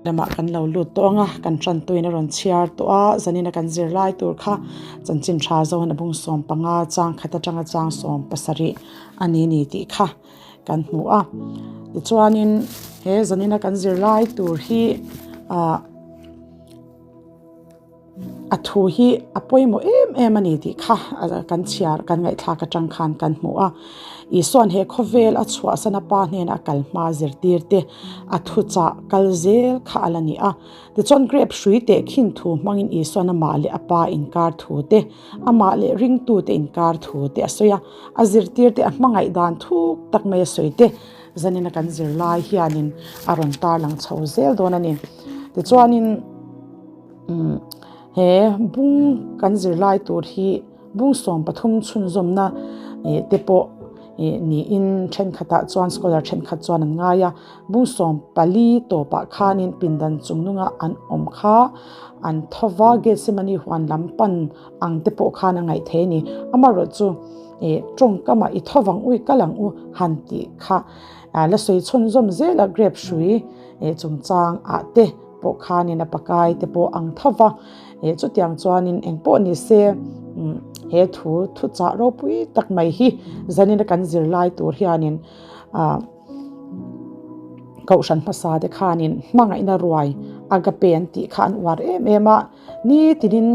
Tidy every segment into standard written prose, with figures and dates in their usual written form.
Lamah kan lo lut tawh ang a, kan tantuin a rawn chhiar tawh a, zanina kan zirlai tur kha chanchin tha zawn a bung 15 chang khat atanga chang 17 a ni ni tih kha kan hmu a. Tichuanin he zanina kan zirlai tur hi ah A thu hi a pawimawh em em a ni tih kha kan chhiar kan ngaihthlak atang khan kan hmu a. Isua'n he khawvel a chhuahsan a pa hnenah a kal hma zirtir te a thuchah kal zel kha a la ni a. Tichuan grape hrui teh khin thu hmangin Isua'n amah leh a pa inkar thu te, amah leh ringtute inkar thu te a sawi a. A zirtir te a hmangaih dan thuk tak mai a sawi te zanin a kan zirlai hianin a rawn tarlang chho zel dawn a ni. Tichuanin. He bung kan zirlai tur hi bung 13 chhunzawmna te pawh niin thenkhatah chuan scholar thenkhat chuan an ngai a, bung 14 tawpah khanin pindan chung nunga an awm kha an tho va, Gethsemane huan lam pan ang te pawh khan a ngaih thei a ni. Amaherawhchu tawngkama i tho vang u i kal ang u han tih kha la sawi chhunzawm zel a, grape hrui chungchang ah te. pawh khanin a pakai te pawh ang tho va, eh chutiang chuanin eng pawh ni se he thu thuchah ropui tak mai hi zanin a kan zirlai tur hianin ah kohhran hmasa te khanin hmangaihna ruai agape an tih kha an uar em em a, nitinin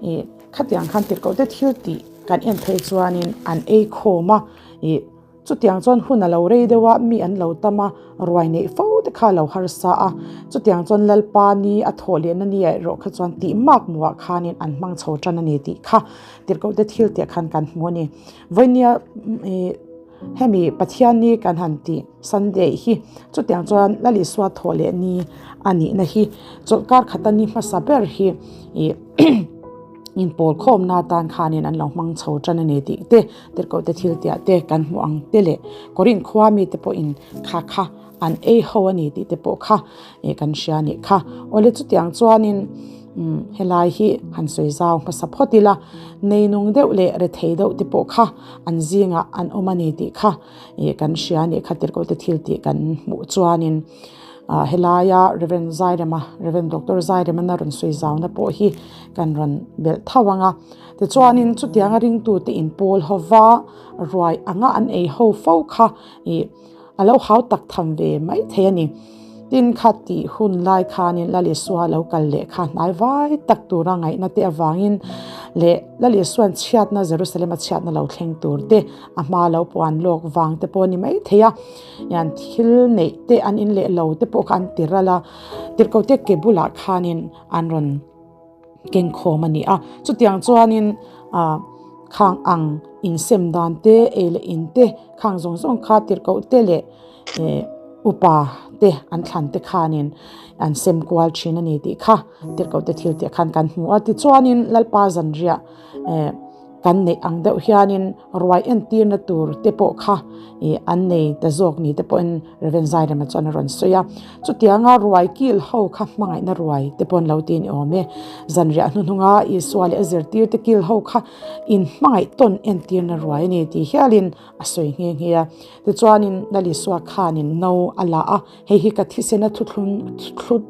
ih khatiang khan tirhkoh te thil tih kan en phei chuanin an ei khawm a ih. Chutiang chuan hun a lo rei deuh a, mi an lo tam a, ruai neih fo te kha a lo harsa a. Chutiang chuan Lalpa ni a thawh lehna ni ah erawh kha chuan tih mak hmuhah khanin an hmang chho tan a ni tih kha tirhkoh te thil tih ah khan kan hmu a ni. Vawinia ih hemi Pathian ni kan han tih Sunday hi chutiang chuan Lal Isua thawh leh ni a nihna hi chawlhkar khata ni hmasa ber hi ih inpawl khawmna atan khanin an lo hmang chho tan a ni tih te Tirhkoh te thil tiah te kan hmuh ang te leh Korin khua mite pawhin kha kha an ei ho a ni tih te pawh kha eh kan hria a nih kha. Awle chutiang chuanin umm helai hi han sawi zau hmasa phawt ila neinung deuh leh rethei deuh te pawh kha an zingah an awm a ni tih kha eh kan hria a nih kha Tirhkoh te thil tih kan hmuh chuanin ah helaia Rev Zairema Rev Doctor Zairemana rawn sawi zauna pawh hi kan rawn belh tho ang a. Tichuanin chutianga ringtute inpawl ho va ruai anga an ei ho fo kha ih a lo hau tak tham ve mai thei a ni. Tin kha tih hun lai khanin Lal Isua lo kal leh kha hnai vai tak tura ngaihna te avangin leh Lal Isua'n chhiatna Jerusalem a chhiatna lo thleng tur te a hma lo puan lawk vang te pawh a ni mai thei a. Hian thil neih te an in leh lo te pawh kha an ti ral a, tirhkohte ke bulah khanin an rawn. kengkhawm a ni a, chutiang chuanin ah khang ang insem dan te ei leh in te khang zawng zawng kha tirhkoh te leh eh upa te an thlan te khanin an sem kual thin a ni tih kha tirhkoh te thil tih khan kan hmu a tichuanin Lalpa zanriah eh. Kan neih ang deuh hianin ruai entirna tur te pawh kha ih an nei ta zawk ni te pawhin Rev Zairema chuan a rawn sawi a. Chutianga ruai kil ho kha hmangaihna ruai te pawh an lo ti a ni awm e. Zanriah hnuhnunga Isua leh a zirtirte kil ho kha inhmangaih tawn entirna ruai a ni tih hialin a sawi nghe nghe a. Tichuanin Lal Isua khanin no a la a, hei hi ka thisena thuthlung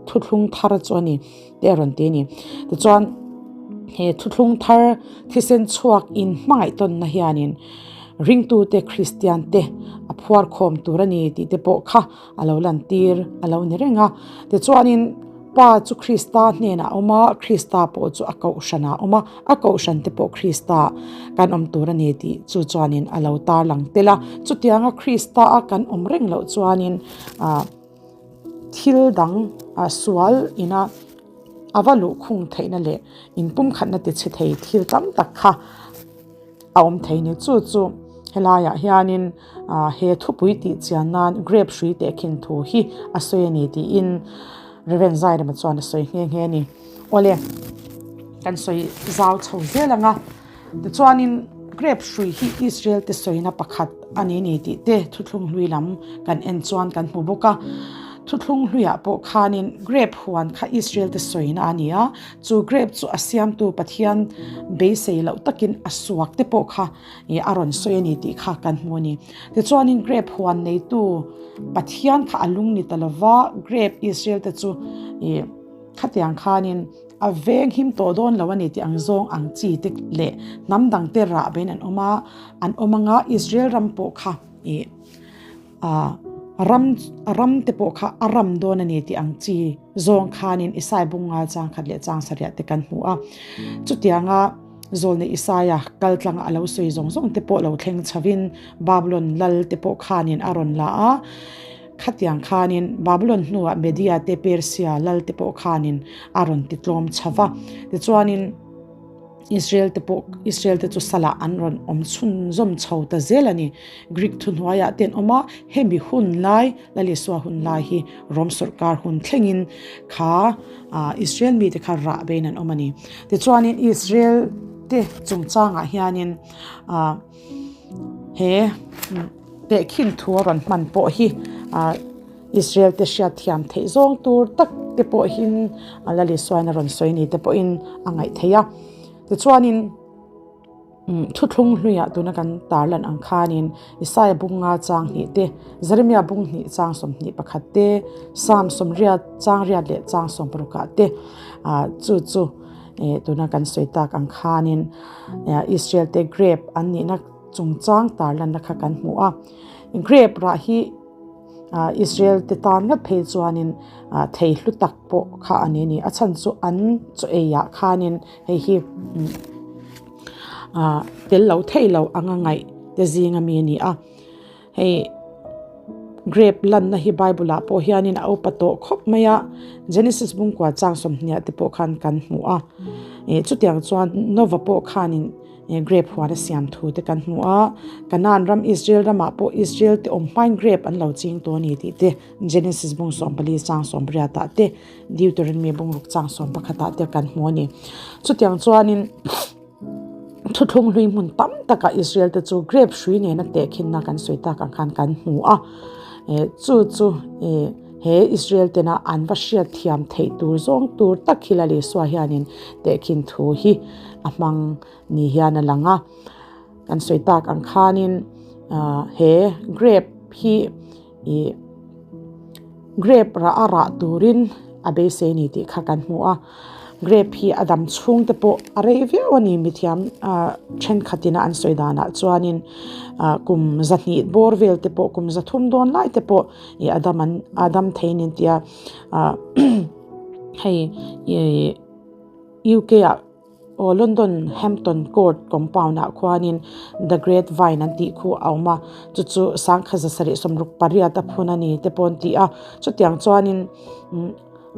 thuthlung thar chu a ni. te a rawn ti a ni. Tichuan he thuthlung thar thisen chhuak in hmangaih tawnna hianin ringtute Kristian te a phuar khawm tur a ni tih te pawh kha a lo lantir a lo ni reng a. Tichuanin Pa chu Krista hnenah a awm a, Krista pawh chu a kohhranah a awm a, a kohhran te pawh Krista kan awm tur a ni tih chu chuanin a lo tarlang tel a. Chutianga Krista a kan awm reng loh chuanin ah. Thil dang sual ina a va luh khung theihna leh inpumkhatna ti chhe thei thil tam tak kha a awm thei ni. Chu chu helaiah hianin he thupui tih chian nan grape hrui teh khin thu hi a sawi a ni tiin Rev Zairema chuan a sawi nghe nghe a ni. Awle, kan sawi zau chho zel ang a. Tichuanin grape hrui hi Israel te sawina pakhat a ni ni tih te thuthlung hlui lam kan en chuan kan hmu bawk a. Thuthlung hluiah pawh khanin grape huan kha Israel te sawina a ni a, chu grape chu a siamtu Pathian beisei loh takin a suak te pawh kha a rawn sawi a ni tih kha kan hmu a ni. Tichuanin grape huan neitu Pathian kha a lung ni ta lova, grape Israel te chu khatiang khanin a veng him tawh dawn lo a ni tih ang zawng ang chi te leh hnam dang te rah bein an awm a, an awm anga Israel ram pawh kha ih A ram a ram te pawh kha a ram dawn a ni tih ang chi zawng khanin Isai bunga chang khat leh chang sarih te kan hmu a. Chutianga Zawlnei Isaia kal tlanga a lo sawi zawng zawng te pawh lo thleng chhovin Babulon lal te pawh khanin a rawn la a. Khatiang khanin Babulon hnuah Media te Persia lal te pawh khanin a rawn ti tlawm chho va. Tichuanin. Israel te pawh Israel te chu salah an rawn awm chhunzawm chho ta zel a ni. Greek thuhnuaiah te an awm a, hemi hun lai, Lalisua hun lai hi Rom sawrkar hun thlengin kha Israel mite kha rah bein an awm a ni. Tichuanin Israel te chungchangah hianin he tehkhin thu a rawn hman pawh hi Israel te hriat thiam theih zawng tur tak te pawhin a la Lisuain a rawn sawi ni te pawhin a ngaih theih a. Tichuanin thuthlung hluiah tuna kan tarlan ang khanin Isaia bunga chang hnih te, Jeremia bung hnih chang 21 te, Psalm sawmriat chang riat leh chang sawmparukah te chu chu tuna kan sawi tak ang khanin Israel te grape an nihna chungchang tarlanna kha kan hmu a. Grape rah hi Israel te tan ngat phei chuanin thei hlu tak pawh kha a ni a ni. A chhan chu an chaw ei ah khanin hei hi tel lo thei lo anga ngaih te zinga mi a ni a. Hei grape lanna hi Bible ah pawh hianin a upa tawh khawp mai a, Genesis bungkua chang sawmhniah te pawh khan kan hmu a. Chutiang chuan Nova pawh khanin. Grape huan a siam thu te kan hmu a, Canaan ram Israel ramah pawh Israel te awm hmain grape an lo ching tawh a ni tih te Genesis bung 14 chang 18 ah te Deuteronomy bung ruk chang 11 ah te kan hmu a ni. Chutiang chuanin thuthlung hlui hmun tam takah Israel te chu grape hrui nena tehkhinna kan sawi tak ang khan kan hmu a, chu chu he Israel tena an va hriat thiam theih tur zawng tur tak hi Lal Isua hianin tehkhin thu hi a hmang ni hian a lang a. Kan sawi tak ang khanin he grape hi ih grape rah a rah turin a beisei a ni tih kha kan hmu a. Grape hi a dam chhung te pawh a rei viau a ni mithiam thenkhatin a an sawi danah chuanin kum zahnih bawr vel te pawh kum zathum dawn lai te pawh ih a dam an a dam thei a ni an ti a hei ih. UK ah aw London Hampton Court compound ah khuanin The Great Vine an tih khu a awm a, chu chu sangkha 768 a phun a ni te pawh an ti a, chutiang chuanin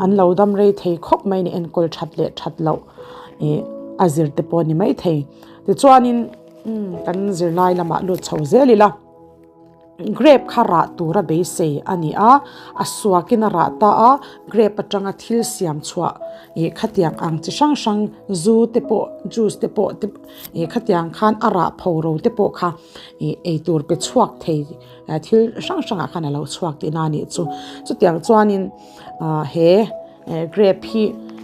an lo dam rei thei khawp mai ni enkawl that leh that loh ih a zir te pawh a ni maithei. Tichuanin kan zirlai lamah lut chho zel ila. Grape kha rah tura beisei a ni a, a suakin a rah ta a, grape atanga thil siam chhuah ih khatiang ang chi hrang hrang zu te pawh juice te pawh te ih khatiang khan a rah pho ro te pawh kha ih eitur pe chhuak thei thil hrang hrangah khan a lo chhuak tihna a nih chu. Chutiang chuanin ah he grape hi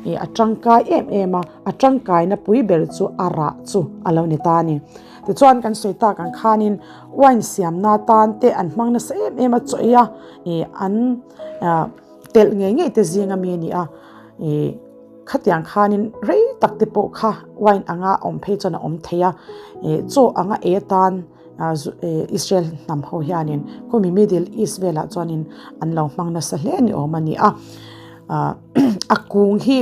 ih a tangkai em em a, a tangkaina pui ber chu a rah chu a lo ni ta a ni. Tichuan kan sawi tak ang khanin wine siamna tan te an hmang nasa em em a chaw ei a ih an telh ngei ngei te zing ami a ni a ih khatiang khanin rei tak te pawh kha wine anga awm phei chuan a awm thei a ih chaw anga ei atan Israel hnam ho hianin khumi Middle East velah chuanin an lo hmang nasa hle ni awm a ni a a kung hi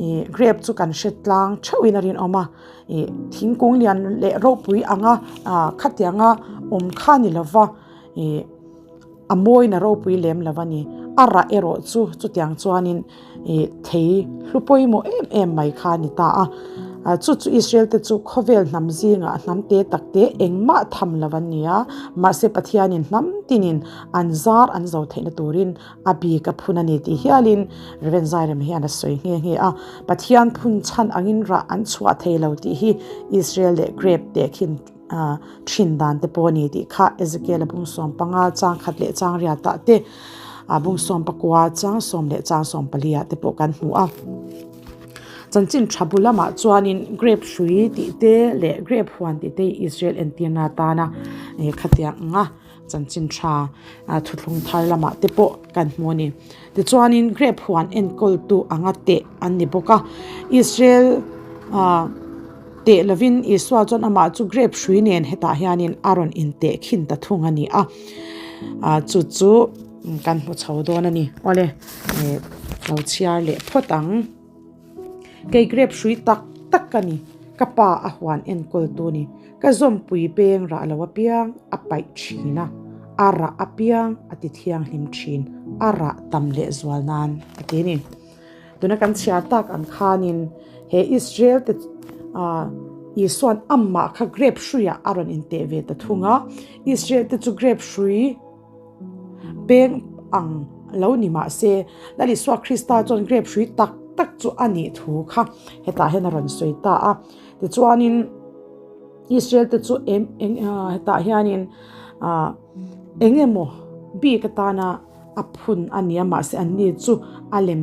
ih grape chu kan hre tlang theuhin a rinawm a. Ih thingkung lian leh ropui anga ah khatianga awm kha ni lova ih a mawina ropui lem lo a ni. A rah erawh chu chutiang chuanin ih thei hlu pawimawh em em mai kha a ni ta a. Ah chu chu Israel te chu khawvel hnam zingah hnam te tak te engmah tham lo an ni a, mahse Pathianin hnam tinin an zar an zo theihna turin A bik a phun a ni tih hialin Rev. Zairem hian a sawi nghe nghe a. Pathian phun chhan angin rah an chhuah thei lo tih hi Israel leh grape te khin thin dan te pawh a ni tih kha Ezekiel-a bung 15 chang khat leh chang riatah te. bung 14 chang 10 leh chang 14 ah te pawh kan hmu a. Chanchin tha bu lamah chuanin grape hrui tih te leh grape huan tih te hi Israel entirna atana khatiang anga chanchin tha thuthlung thar lamah te pawh kan hmu a ni. Tichuanin grape huan enkawltu anga teh an ni bawk a, Israel ah teh lovin Isua chuan amah chu grape hrui nen hetah hianin a rawn inteh khin ta thung a ni a, chu chu kan hmu chho dawn a ni. Awle lo chhiar leh phawt ang. Kei grape hrui tak tak ka ni, ka pa a huan enkawltu ni. Ka zawmpui peng rah lo apiang a paih thin a, a rah apiang a ti thianghlim thin, a rah tam leh zual nan a ti a ni. Tuna kan chhiar tak ang khanin he Israel te Isua'n amah kha grape hruiah a rawn inteh ve ta thung a, Israel te chu grape hrui, Peng ang lo ni mah se, Lal Isua Krista chuan grape hrui tak tak chu a nih thu kha hetah hian a rawn sawi ta a. Tichuanin Israel te chu em eng hetah hianin ah eng emaw bik atana a phun a ni a mahse anni chu a lem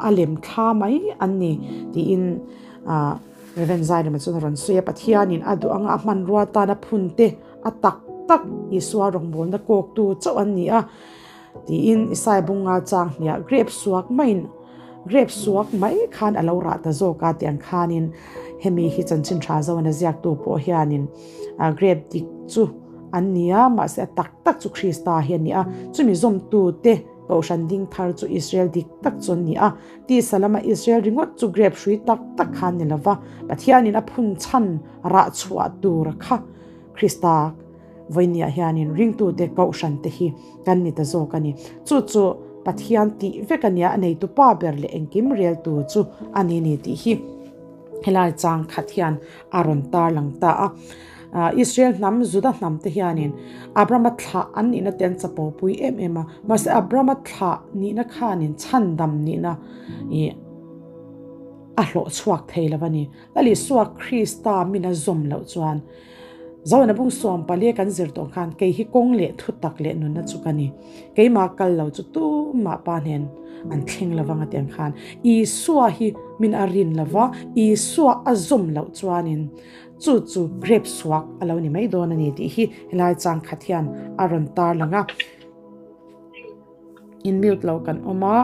a lem thla mai an ni tiin ah Rev. Zairema chuan a rawn sawi a. Pathianin a duh anga a hmanrua atana phun te A tak tak Isua rawngbawlna kawktu chauh an ni a, tiin Isaiah bunga chang hniah grep suak maiin grep suak mai khan a lo rah ta zawk a tih ang khanin hemi hi chanchin tha zo an a ziaktu pawh hianin grep dik chu an ni a, mahse a tak tak chu Krista hi a ni a, chumi zawmtute Kohhran ding thar chu Israel dik tak chu an ni a, tisa lama Israel ringawt chu grep hrui tak tak kha an ni lova, Pathianin a phun chhan rah chhuah tur kha Krista vawinia hianin ringtute kohhran te hi kan ni ta zawk a ni. Chu chu Pathian tih vek a nia, a neitu pa ber leh engkim reltu chu a ni ni tih hi helai chang khat hian a rawn tarlang ta a. Israel hnam, Juda hnam te hianin Abrahama thlah an nihna te an chapo pui em em a, mahse Abrahama thlah nihna khanin chhandam nihna ih a hlawh chhuak thei lo a ni. Lal Isua Krista min a zawm loh chuan Zohna bung 14 kan zir tawh khan kei hi kawng leh thutak leh nunna chu ka ni. Keimah kal lo chu tumah pa hnen an thleng lo vang a tiang khan Isua hi min a rin lo va, Isua a zawm loh chuanin chu chu grape suak a lo ni mai dawn a ni tih hi helai chang khat hian a rawn tarlang a. In mute lo kan awm a,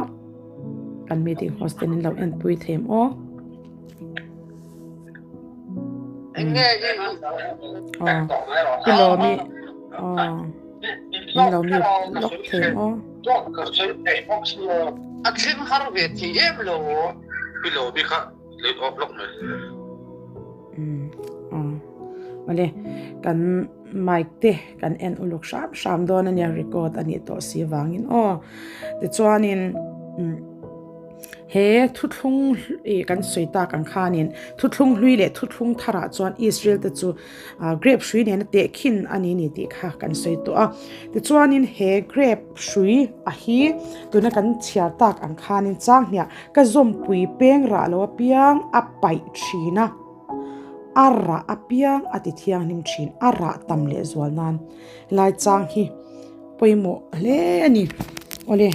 kan meeting host ten in lo enpui thei em aw. Aw, i lawm i, aw, in lo mute lawk thei em aw. A thleng har ve thei em lo. I lawm i kha lei off lawk mai. Umm aw awle kan mic te kan en uluk hram hram dawn a nia record a nih tawh si vangin aw tichuanin umm he thuthlung ih kan sawi tak ang khanin thuthlung hlui leh thuthlung tharah chuan Israel te chu ah grape hrui nena tehkhin a ni ni tih kha kan sawi tawh a tichuanin he grape hrui a hi tuna kan chhiar tak ang khanin chang hniah Ka zawmpui peng rah lo apiang a paih thin a, a rah apiang a ti thianghlim thin, a rah tam leh zual nan lai chang hi pawimawh hle a ni. Awle,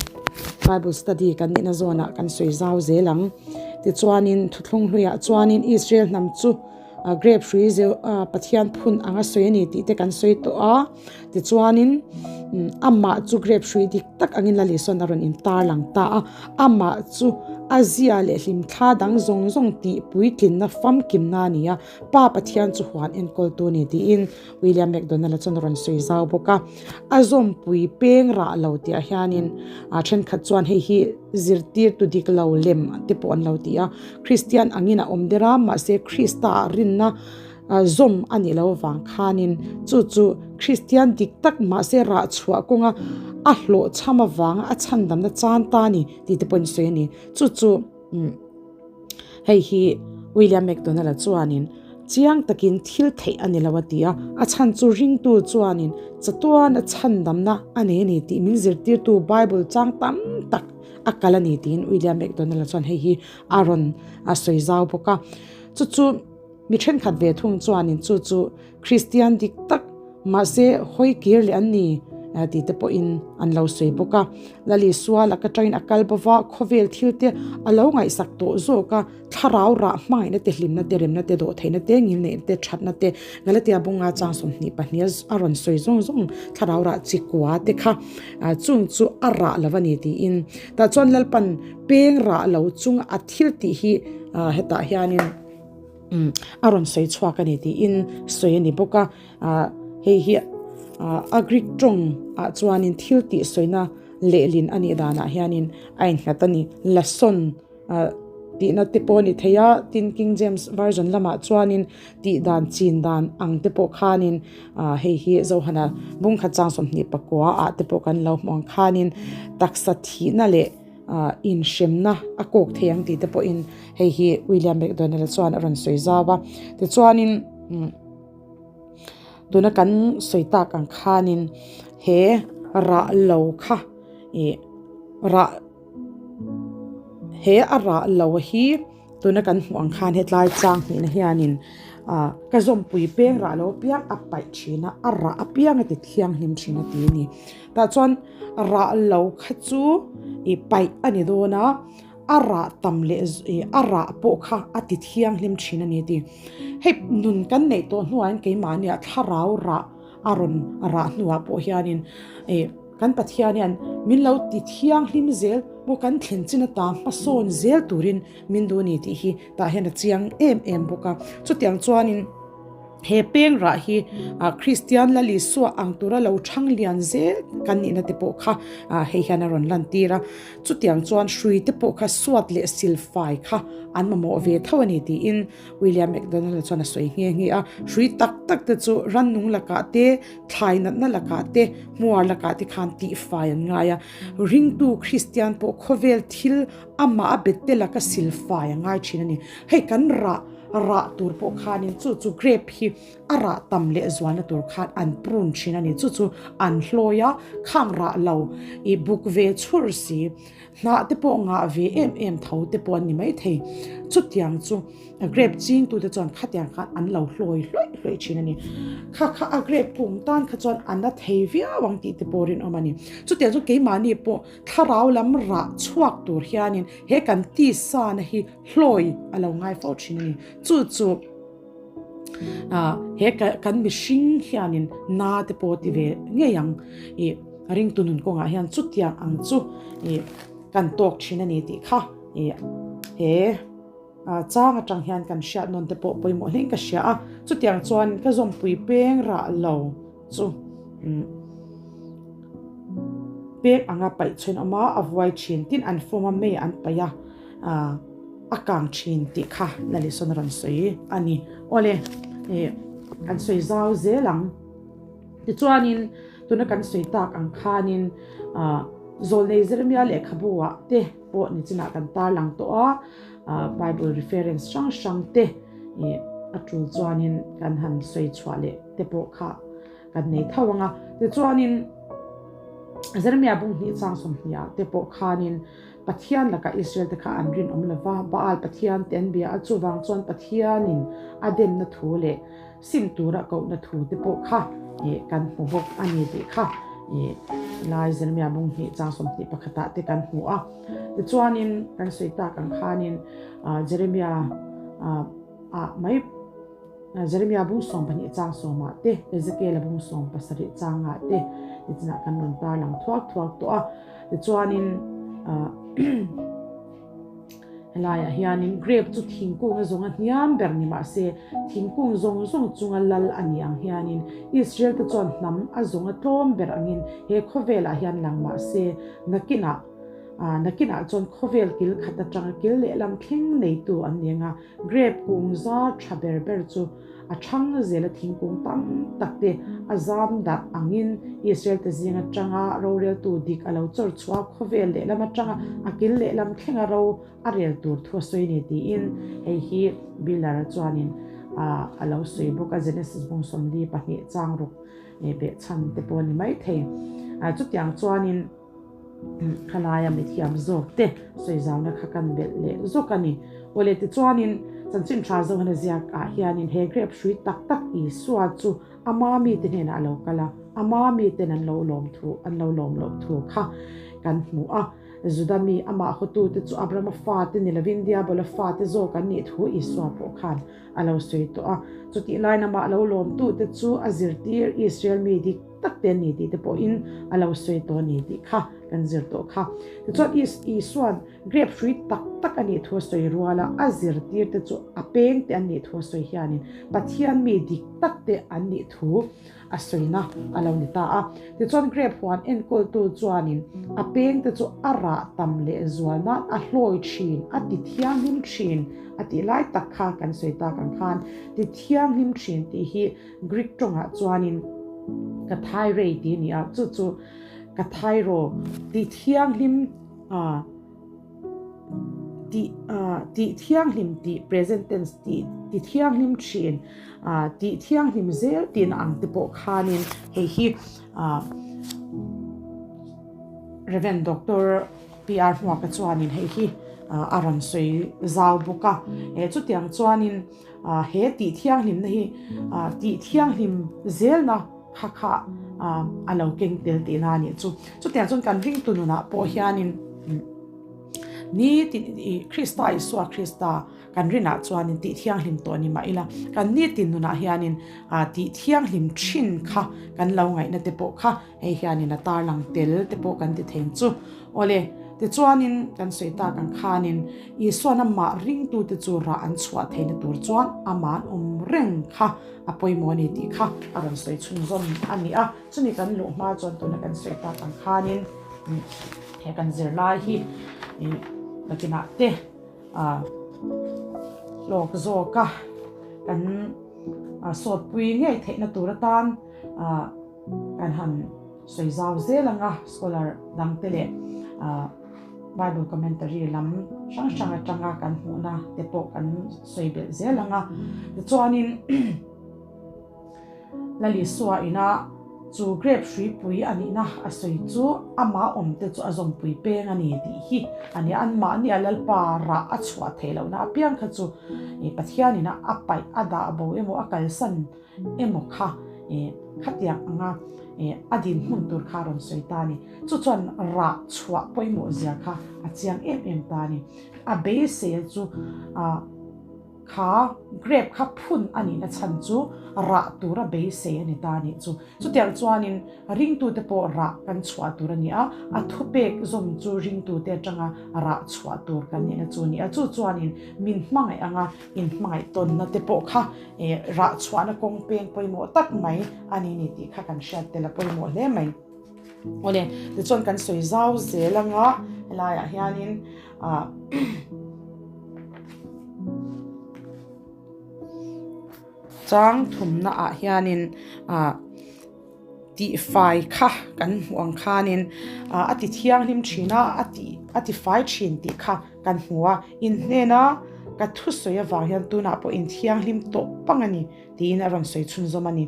Bible study kan nihna zawnah kan sawi zau zel ang. Tichuanin thuthlung hluiah chuanin Israel hnam chu grape hrui zeu Pathian phun anga sawi a ni tih te kan sawi tawh a. Tichuanin amah chu grape hrui dik tak angin Lal Isua'n a rawn intarlang ta a, amah chu a zia leh hlimthla dang zawng zawng tih puitlinna famkimna a ni a, Pa Pathian chu huan enkawltu a ni tiin William MacDonald-a chuan a rawn sawi zau bawk a. A zawmpui peng rah lo tihah hianin thenkhat chuan hei hi zirtirtu dik lo lem te pawh an lo ti a, Kristian angin a awm der a, mahse Krista-ah rinna zawm a nih loh avang khanin chu chu Kristian dik tak mahse rah chhuah kawnga a hlawhchham avanga a chhandamna chan ta a ni tih te pawhin sawi a ni. Chu chu hei hi William MacDonald-a chuanin chiang takin thil theih a ni lo a ti a, a chhan chu ringtu chuanin chatuan a chhandamna a nei a ni tih min zirtirtu Bible chang tam tak a kal a ni tiin William MacDonald-a chuan hei hi a rawn sawi zau bawk a. Chu chu. Mi thenkhat ve thung chuanin chu chu Kristian dik tak, mahse hawi kir leh an ni. Ti te pawhin an lo sawi bawk a. Lal Isua laka tangin a kal bova, khawvel thil te a lo ngaihsak tawh zawk a, thlarau rah hmangaihna te, hlimna te, remna te, dawhtheihna te, ngilneihna te, thatna te, Galatia bunga chang 22 a rawn sawi zawng zawng thlarau rah chi kua te kha chung chu a rah lo a ni tiin. Tah chuan Lalpan peng rah lo chunga a thil tih hi hetah hianin a rawn sawi chhuak a ni tiin sawi a ni bawk a. Hei hi a Greek tawng ah chuanin thil tih sawina lehlin a nih danah hianin a innghat a ni. Lason tihna te pawh a ni thei a, tin King James Version lamah chuanin tih dan chin dan ang te pawh khanin hei hi Zohana bungkhat chang 29 ah te pawh kan lo hmuh ang khanin taksa thihna leh inhremna a kawk thei ang tih te pawhin hei hi William McDonald chuan a rawn sawi zau a. Tichuanin. Tuna kan sawi tak ang khanin he rah lo kha ih rah he a rah lo hi tuna kan hmuh ang khan hetlai chang hnihna hianin ah ka zawmpui peng rah lo apiang a paih thin a a rah apiang a ti thianghlim thin a ti a ni tah chuan rah lo kha chu ih paih a ni dawn a. A rah tam leh a rah pawh kha a ti thianghlim thin a ni ti. Hei nun kan neih tawh hnuah hian keimahnia thlarau rah a rawn rah hnuah pawh hianin ih kan Pathian hian min lo ti thianghlim zel maw kan thlen chin ata hmasawn zel turin min duh a ni tih hi tah hian a chiang em em bawk a. Chutiang chuanin. He peng rah hi Kristian Lal Isua ang tura lo thang lian zel kan nihna te pawh kha hei hian a rawn lantir a. Chutiang chuan hrui te pawh kha suat leh silfai kha an mamawh ve tho a ni tiin William McDonald chuan a sawi nghe nghe a. Hrui tak tak te chu rannung lakah te, thlai natna lakah te, hmuar lakah te khan tihfai an ngai a. Ringtu Kristian pawh khawvel thil amah a bet te laka silfai a ngai thin a ni. Hei kan rah. Rah tur pawh khanin chu chu grape hi a rah tam leh zualna tur khan an prune thin a ni. Chu chu an hlawi a, khang rah lo i buk ve chhur si, hnah te pawh ngah ve em em tho te pawh an ni maithei. Chutiang chu grape chingtute chuan khatiang khan an lo hlawi hlawih hlawih thin a ni. Kha kha a grape kum tan kha chuan a na thei viau ang tih te pawh rinawm a ni. Chutiang chu keimahni pawh thlarau lam rah chhuak tur hianin he kan tisa na hi hlawi a lo ngai fo thin a ni. Chu chu he kan mihring hianin na te pawh ti ve ngei ang ih ringtu nun kawngah hian chutiang ang chu ih kan tawk thin a ni tih kha ih he chang atang hian kan hriat nawn te pawh pawimawh hlein ka hria a. Chutiang chuan ka zawmpui peng rah lo chu pek anga paih chhuin awm a, a vuai thin tin an fawm a mei an paih a a kang thin tih kha Lalisawn a rawn sawi a ni. Awle ih kan sawi zau zel ang tichuanin tuna kan sawi tak ang khanin ah Zawlnei Jeremia lehkhabu ah te pawh nichinah kan tarlang tawh a ah Bible reference hrang hrang te ih a tul chuanin kan han sawi chhuah leh te pawh kha kan nei tho ang a. Tichuanin Jeremia bung hnih chang 20 ah te pawh khanin Pathian lakah Israel te kha an rinawm lo va, Baal Pathian te an bia a, chuvang chuan Pathianin a demna thu leh sim tura kohna thu te pawh kha ih kan hmu bawk a ni tih kha ih lai Jeremia bung hnih chang 21 ah te kan hmu a. Tichuanin kan sawi tak ang khanin Jeremia ah mai Jeremia bung 12 chang sawmah te, Ezekiela bung 17 changah te nichinah kan rawn tar lang thuak thuak tawh a. Tichuanin helaiah hianin grape chu thingkung a zawnga hniam ber ni mah se thingkung zawng zawng chunga lal a ni ang hianin Israel te chuan hnam a zawnga tlawm ber angin he khawvelah hian lang mah se nakinah nakinah chuan khawvel kil khat atanga kil lehlam thleng neitu an ni anga Grape kung zar tha ber ber chu a thang zela thingkung tam tak te a zam darh angin Israel te zing atanga roreltu dik a lo chawr chhuah a, khawvel lehlam atanga a kil lehlam thlenga ro a rel tur thu a sawi a ni tiin hei hi Biller-a chuanin a lo sawi bawk a, Genesis bung 42 chang ruk behchhan te pawh a ni maithei. Chutiang chuanin. Khalaia mithiam zawk te sawizauna kha kan belh leh zawk a ni. Awle tichuanin chanchin tha Johana ziak ah hianin he grape hrui tak tak Isua chu ama mite hnenah a lo kal a. Ama miten an lo lawm thu, an lo lawm loh thu kha kan hmu a. Juda mi amah hawtute chu Abrahama fate ni lovin Diabola fate zawk an nih thu Isua pawh khan a lo sawi tawh a. Chutih laiin amah lo lawmtute chu a zirtir Israel mi dik tak te an ni tih te pawhin a lo sawi tawh a ni tih kha kan zir tawh kha. Tichuan Isua'n Grape hrui tak tak a nih thu a sawi rual a, a zirtirte chu a pengte an nih thu a sawi hianin Pathian mi dik tak te an nih thu a sawina a lo ni ta a. Tichuan grape huan enkawltu chuanin a pengte chu a rah tam leh zual nan a hlawi thin, a ti thianghlim thin a tih lai tak kha kan sawi tak ang khan ti thianghlim thin tih hi Greek tawngah chuanin kathairei tih a ni a, chu chu kathairo ti thianghlim a tih tih thianghlim tih present tense tih ti thianghlim thin tih thianghlim zel tihna ang te pawh khanin hei hi Rev. Doctor PR Hmuaka chuanin hei hi a rawn sawi zau bawk a, chutiang chuanin he tih thianghlimna hi tih thianghlim zelna kha kha a lo keng tel tihna a nih chu. Chutiang chuan kan ringtu nunah pawh hianin nitin ih Krista Isua Krista kan rinah chuanin tih thianghlim tawh ni mah ila kan nitin nunah hianin tih thianghlim thin kha kan lo ngaihna te pawh kha Hei hianin a tarlang tel te pawh kan ti thei chu. Awle, tichuanin kan sawi tak ang khanin Isuan amah ringtute chu rah an chhuah theihna tur chuan amah an awm reng kha a pawimawh a ni tih kha a rawn sawi chhunzawm a ni a. Chumi kan luh hma chuan tuna kan sawi tak ang khanin he kan zirlai hi nakinah te hlawk zawka kan sawtpui ngei theihna tur atan Kan han sawi zau zel ang a, scholar dangte leh Bible commentary lam hrang hrang atanga kan hmuhna te pawh kan sawi belh zel ang a. Tichuanin Lalisua ina chu grape hruipui a nihna a sawi chu ama awmte chu a zawmpui peng a ni tih hi a ni a. Anmahni a Lalpa rah a chhuah theih lohna apiang kha chu Pathianina a paih a dah bo emaw a kalsan emaw kha eh khatiang anga eh a dinhmun tur kha a rawn sawi ta a ni. Chu chuan rah chhuah pawimawh zia kha a chiang em em ta a ni. A beiseia chu ah kha grape kha phun a nihna chhan chu rah tura beisei a ni ta a nih chu. Chutiang chuanin ringtute pawh rah kan chhuah tur a ni a, a thupek zawm chu ringtute atanga rah chhuah tur kan nihna chu a ni a. Chu chuanin min hmangaih anga inhmangaih tawnna te pawh kha Eh, rah chhuahna kawng peng pawimawh tak mai a ni ni tih kha kan hriat tel a pawimawh hle mai. Awle, tichuan kan sawi zau zel anga helaiah hianin ah chang thumna ah hianin ah tihfai kha kan hmuh ang khanin ah a ti thianghlim thin a, a ti a tifai thin tih kha kan hmu a, in hnena ka thusawi avang hian tunah pawh in thianghlim tawh pang a ni tiin a rawn sawi chhunzawm a ni.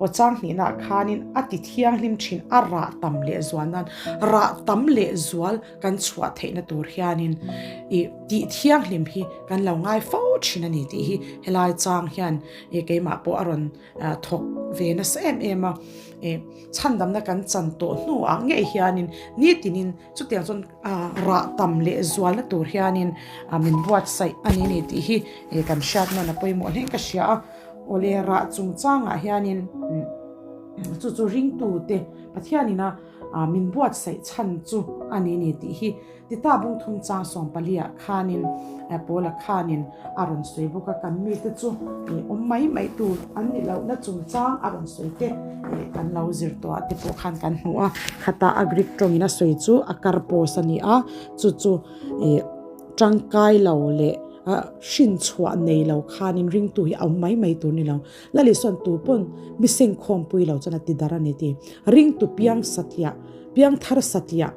Aw chang hnihnaah khanin a ti thianghlim thin a rah tam leh zual nan rah tam leh zual kan chhuah theihna tur hianin ih tih thianghlim hi kan lo ngai fo thin a ni tih hi helai chang hian ih keimah pawh a rawn thawk ve nasa em em a, ih chhandamna kan chan tawh hnuah ngei hianin nitinin Chutiang chuan rah tam leh zualna tur hianin min buatsaih a ni ni tih hi kan hriat nawn a pawimawh hle ka hria a. Awle rah chungchangah hianin chu chu ringtute Pathianina min buatsaih chhan chu a ni ni tih hi Tita bung thum chang sawmpaliah khanin Paula khanin a rawn sawi bawk a, kan mite chu awm mai mai tur an ni lohna chungchang a rawn sawi te kan lo zir tawh ah te pawh khan kan hmu a, khata a Greek tawngin a sawi chu a karpos a ni a, chu chu tangkai lo leh hrin chhuah nei lo khanin ringtu hi a awm mai mai tur ni lo. Lalisaw'n tu pawn mi sengkhawmpui lo chuan a ti dar a ni ti. Ringtu piang satliah, piang thar satliah,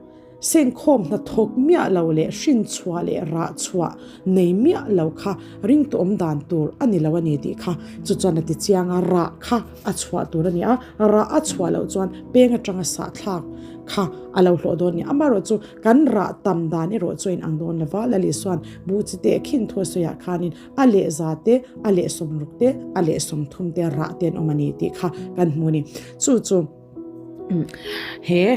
Sengkhawm hnathawk miah lo leh hrinchhuah leh rahchhuah nei miah lo kha ringtu awm dan tur a ni lo a ni tih kha chu chuan a ti chiang a, rah kha a chhuah tur a ni a, rah a chhuah loh chuan peng atanga sahthlak kha a lo hlawh dawn a ni. Amaherawh chu kan rah tam dan erawh chu a inang dawn lo va, Laliswan buh chi teh khin thu a sawiah khanin a leh za te, a leh sawmruk te, a leh sawmthum te rah te an awm a ni tih kha kan hmu a ni. Chu chu. He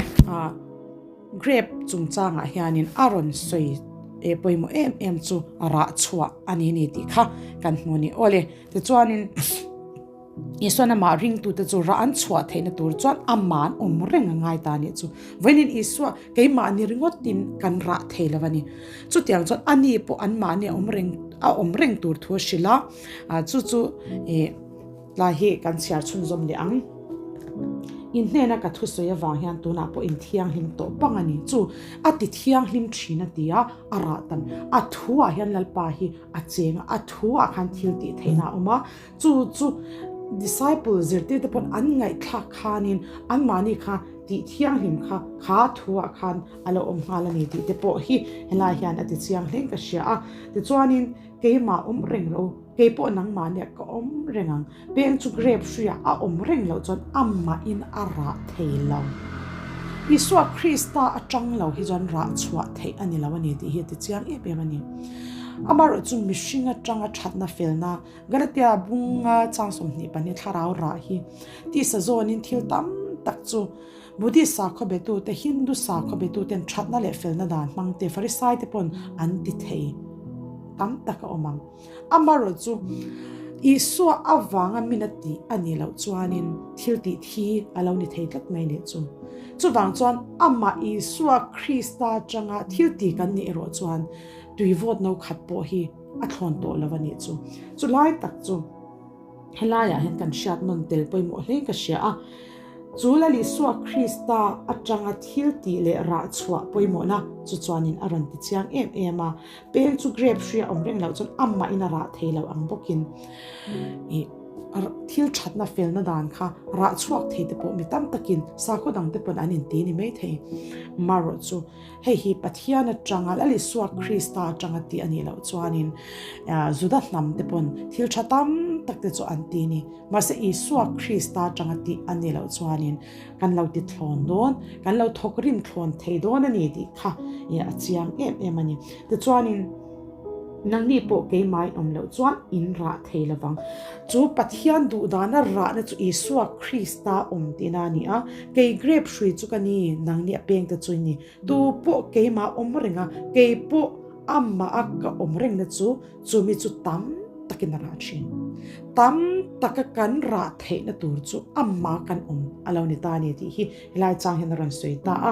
grape chungchangah hianin a rawn sawi eh pawimawh em em chu rah chhuah a ni ni tih kha kan hmu a ni. Awle tichuanin Isuan amah ringtute chu rah an chhuah theihna tur chuan amah an awm reng a ngai ta a nih chu. Vawiin Isua keimahni ringawtin kan rah thei lo a ni. Chutiang chuan ani pawh anmahni a awm reng a awm reng tur thu a hrilh a, chu chu ih tlai hi kan chhiar chhunzawm leh ang. In hnena ka thusawi avang hian tunah pawh in thianghlim tawh pang a ni. Chu a ti thianghlim thin a ti a, a rah tam. A thuah hian Lalpa hi a cheng a, a thuah khan thil tih theihna a awm a. Chu chu disciple zirtirte pawn an ngaihthlak khanin anmahni kha tih thianghlim kha kha thuah khan a lo awm nghal a ni tih te pawh hi helai hian a ti chiang hlein ka hria a. Tichuanin keimah awm reng lo, kei pawh nangmahniah ka awm reng ang. Peng chu grape hruiah a awm reng loh chuan amahin a rah thei lo. Isua Krista atang lo hi chuan rah chhuah theih a ni lo a ni tih hi a ti chiang em em a ni. Amaherawhchu chu mihring atanga thatna felna Galatia bunga chang 22 thlarau rah hi tisa zawnin thil tam tak chu Buddhist sakhaw betute, Hindu sakhaw betuten thatna leh felna dan hmangte Farisai te pawn an ti thei tam tak a awm ang. Amaherawh chu Isua avanga min a tih a nih loh chuanin thil tih thi a lo ni thei tlat mai nih chu. Chuvang chuan amah Isua Krista atanga thil ti kan nih erawh chuan tuivawt no khat pawh hi a thlawn tawh lo a nih chu. Chu lai tak chu helaiah hian kan hriat nawn tel pawimawh hle ka hria a. Chu Lal Isua Krista atanga thil tih leh rah chhuah pawimawhna chu chuanin a rawn ti chiang em em a. Peng chu grape hri a awm reng loh chuan amahin a rah thei lo ang bawkin ih thil thatna felna dan kha rah chhuak thei te pawh mi tam takin sakhaw dang te pawn an inti ni mai thei. Marawh chu. Hei hi Pathian atanga Lal Isua Krista atanga tih a nih loh chuanin Juda hnam te pawn thil tha tam tak te chu an ti a ni. Mahse Isua Krista atanga tih a nih loh chuanin kan lo ti thlawn dawn, kan lo thawk rim thlawn thei dawn a ni tih kha a chiang em em a ni. Tichuanin nangni pawh keimah in awm loh chuan in rah thei lovang. Chu Pathian duhdana rahna chu Isua Krista awm tihna a ni a, Kei grape hrui chu ka ni, nangni a peng te chu i ni. Tu pawh keimah awm reng a, kei pawh amah a ka awm rengna chu chumi chu tam takin a rah thin. Tam taka kan rah theihna tur chu amah kan awm a lo ni ta a ni tih hi helai chang hian a rawn sawi ta a.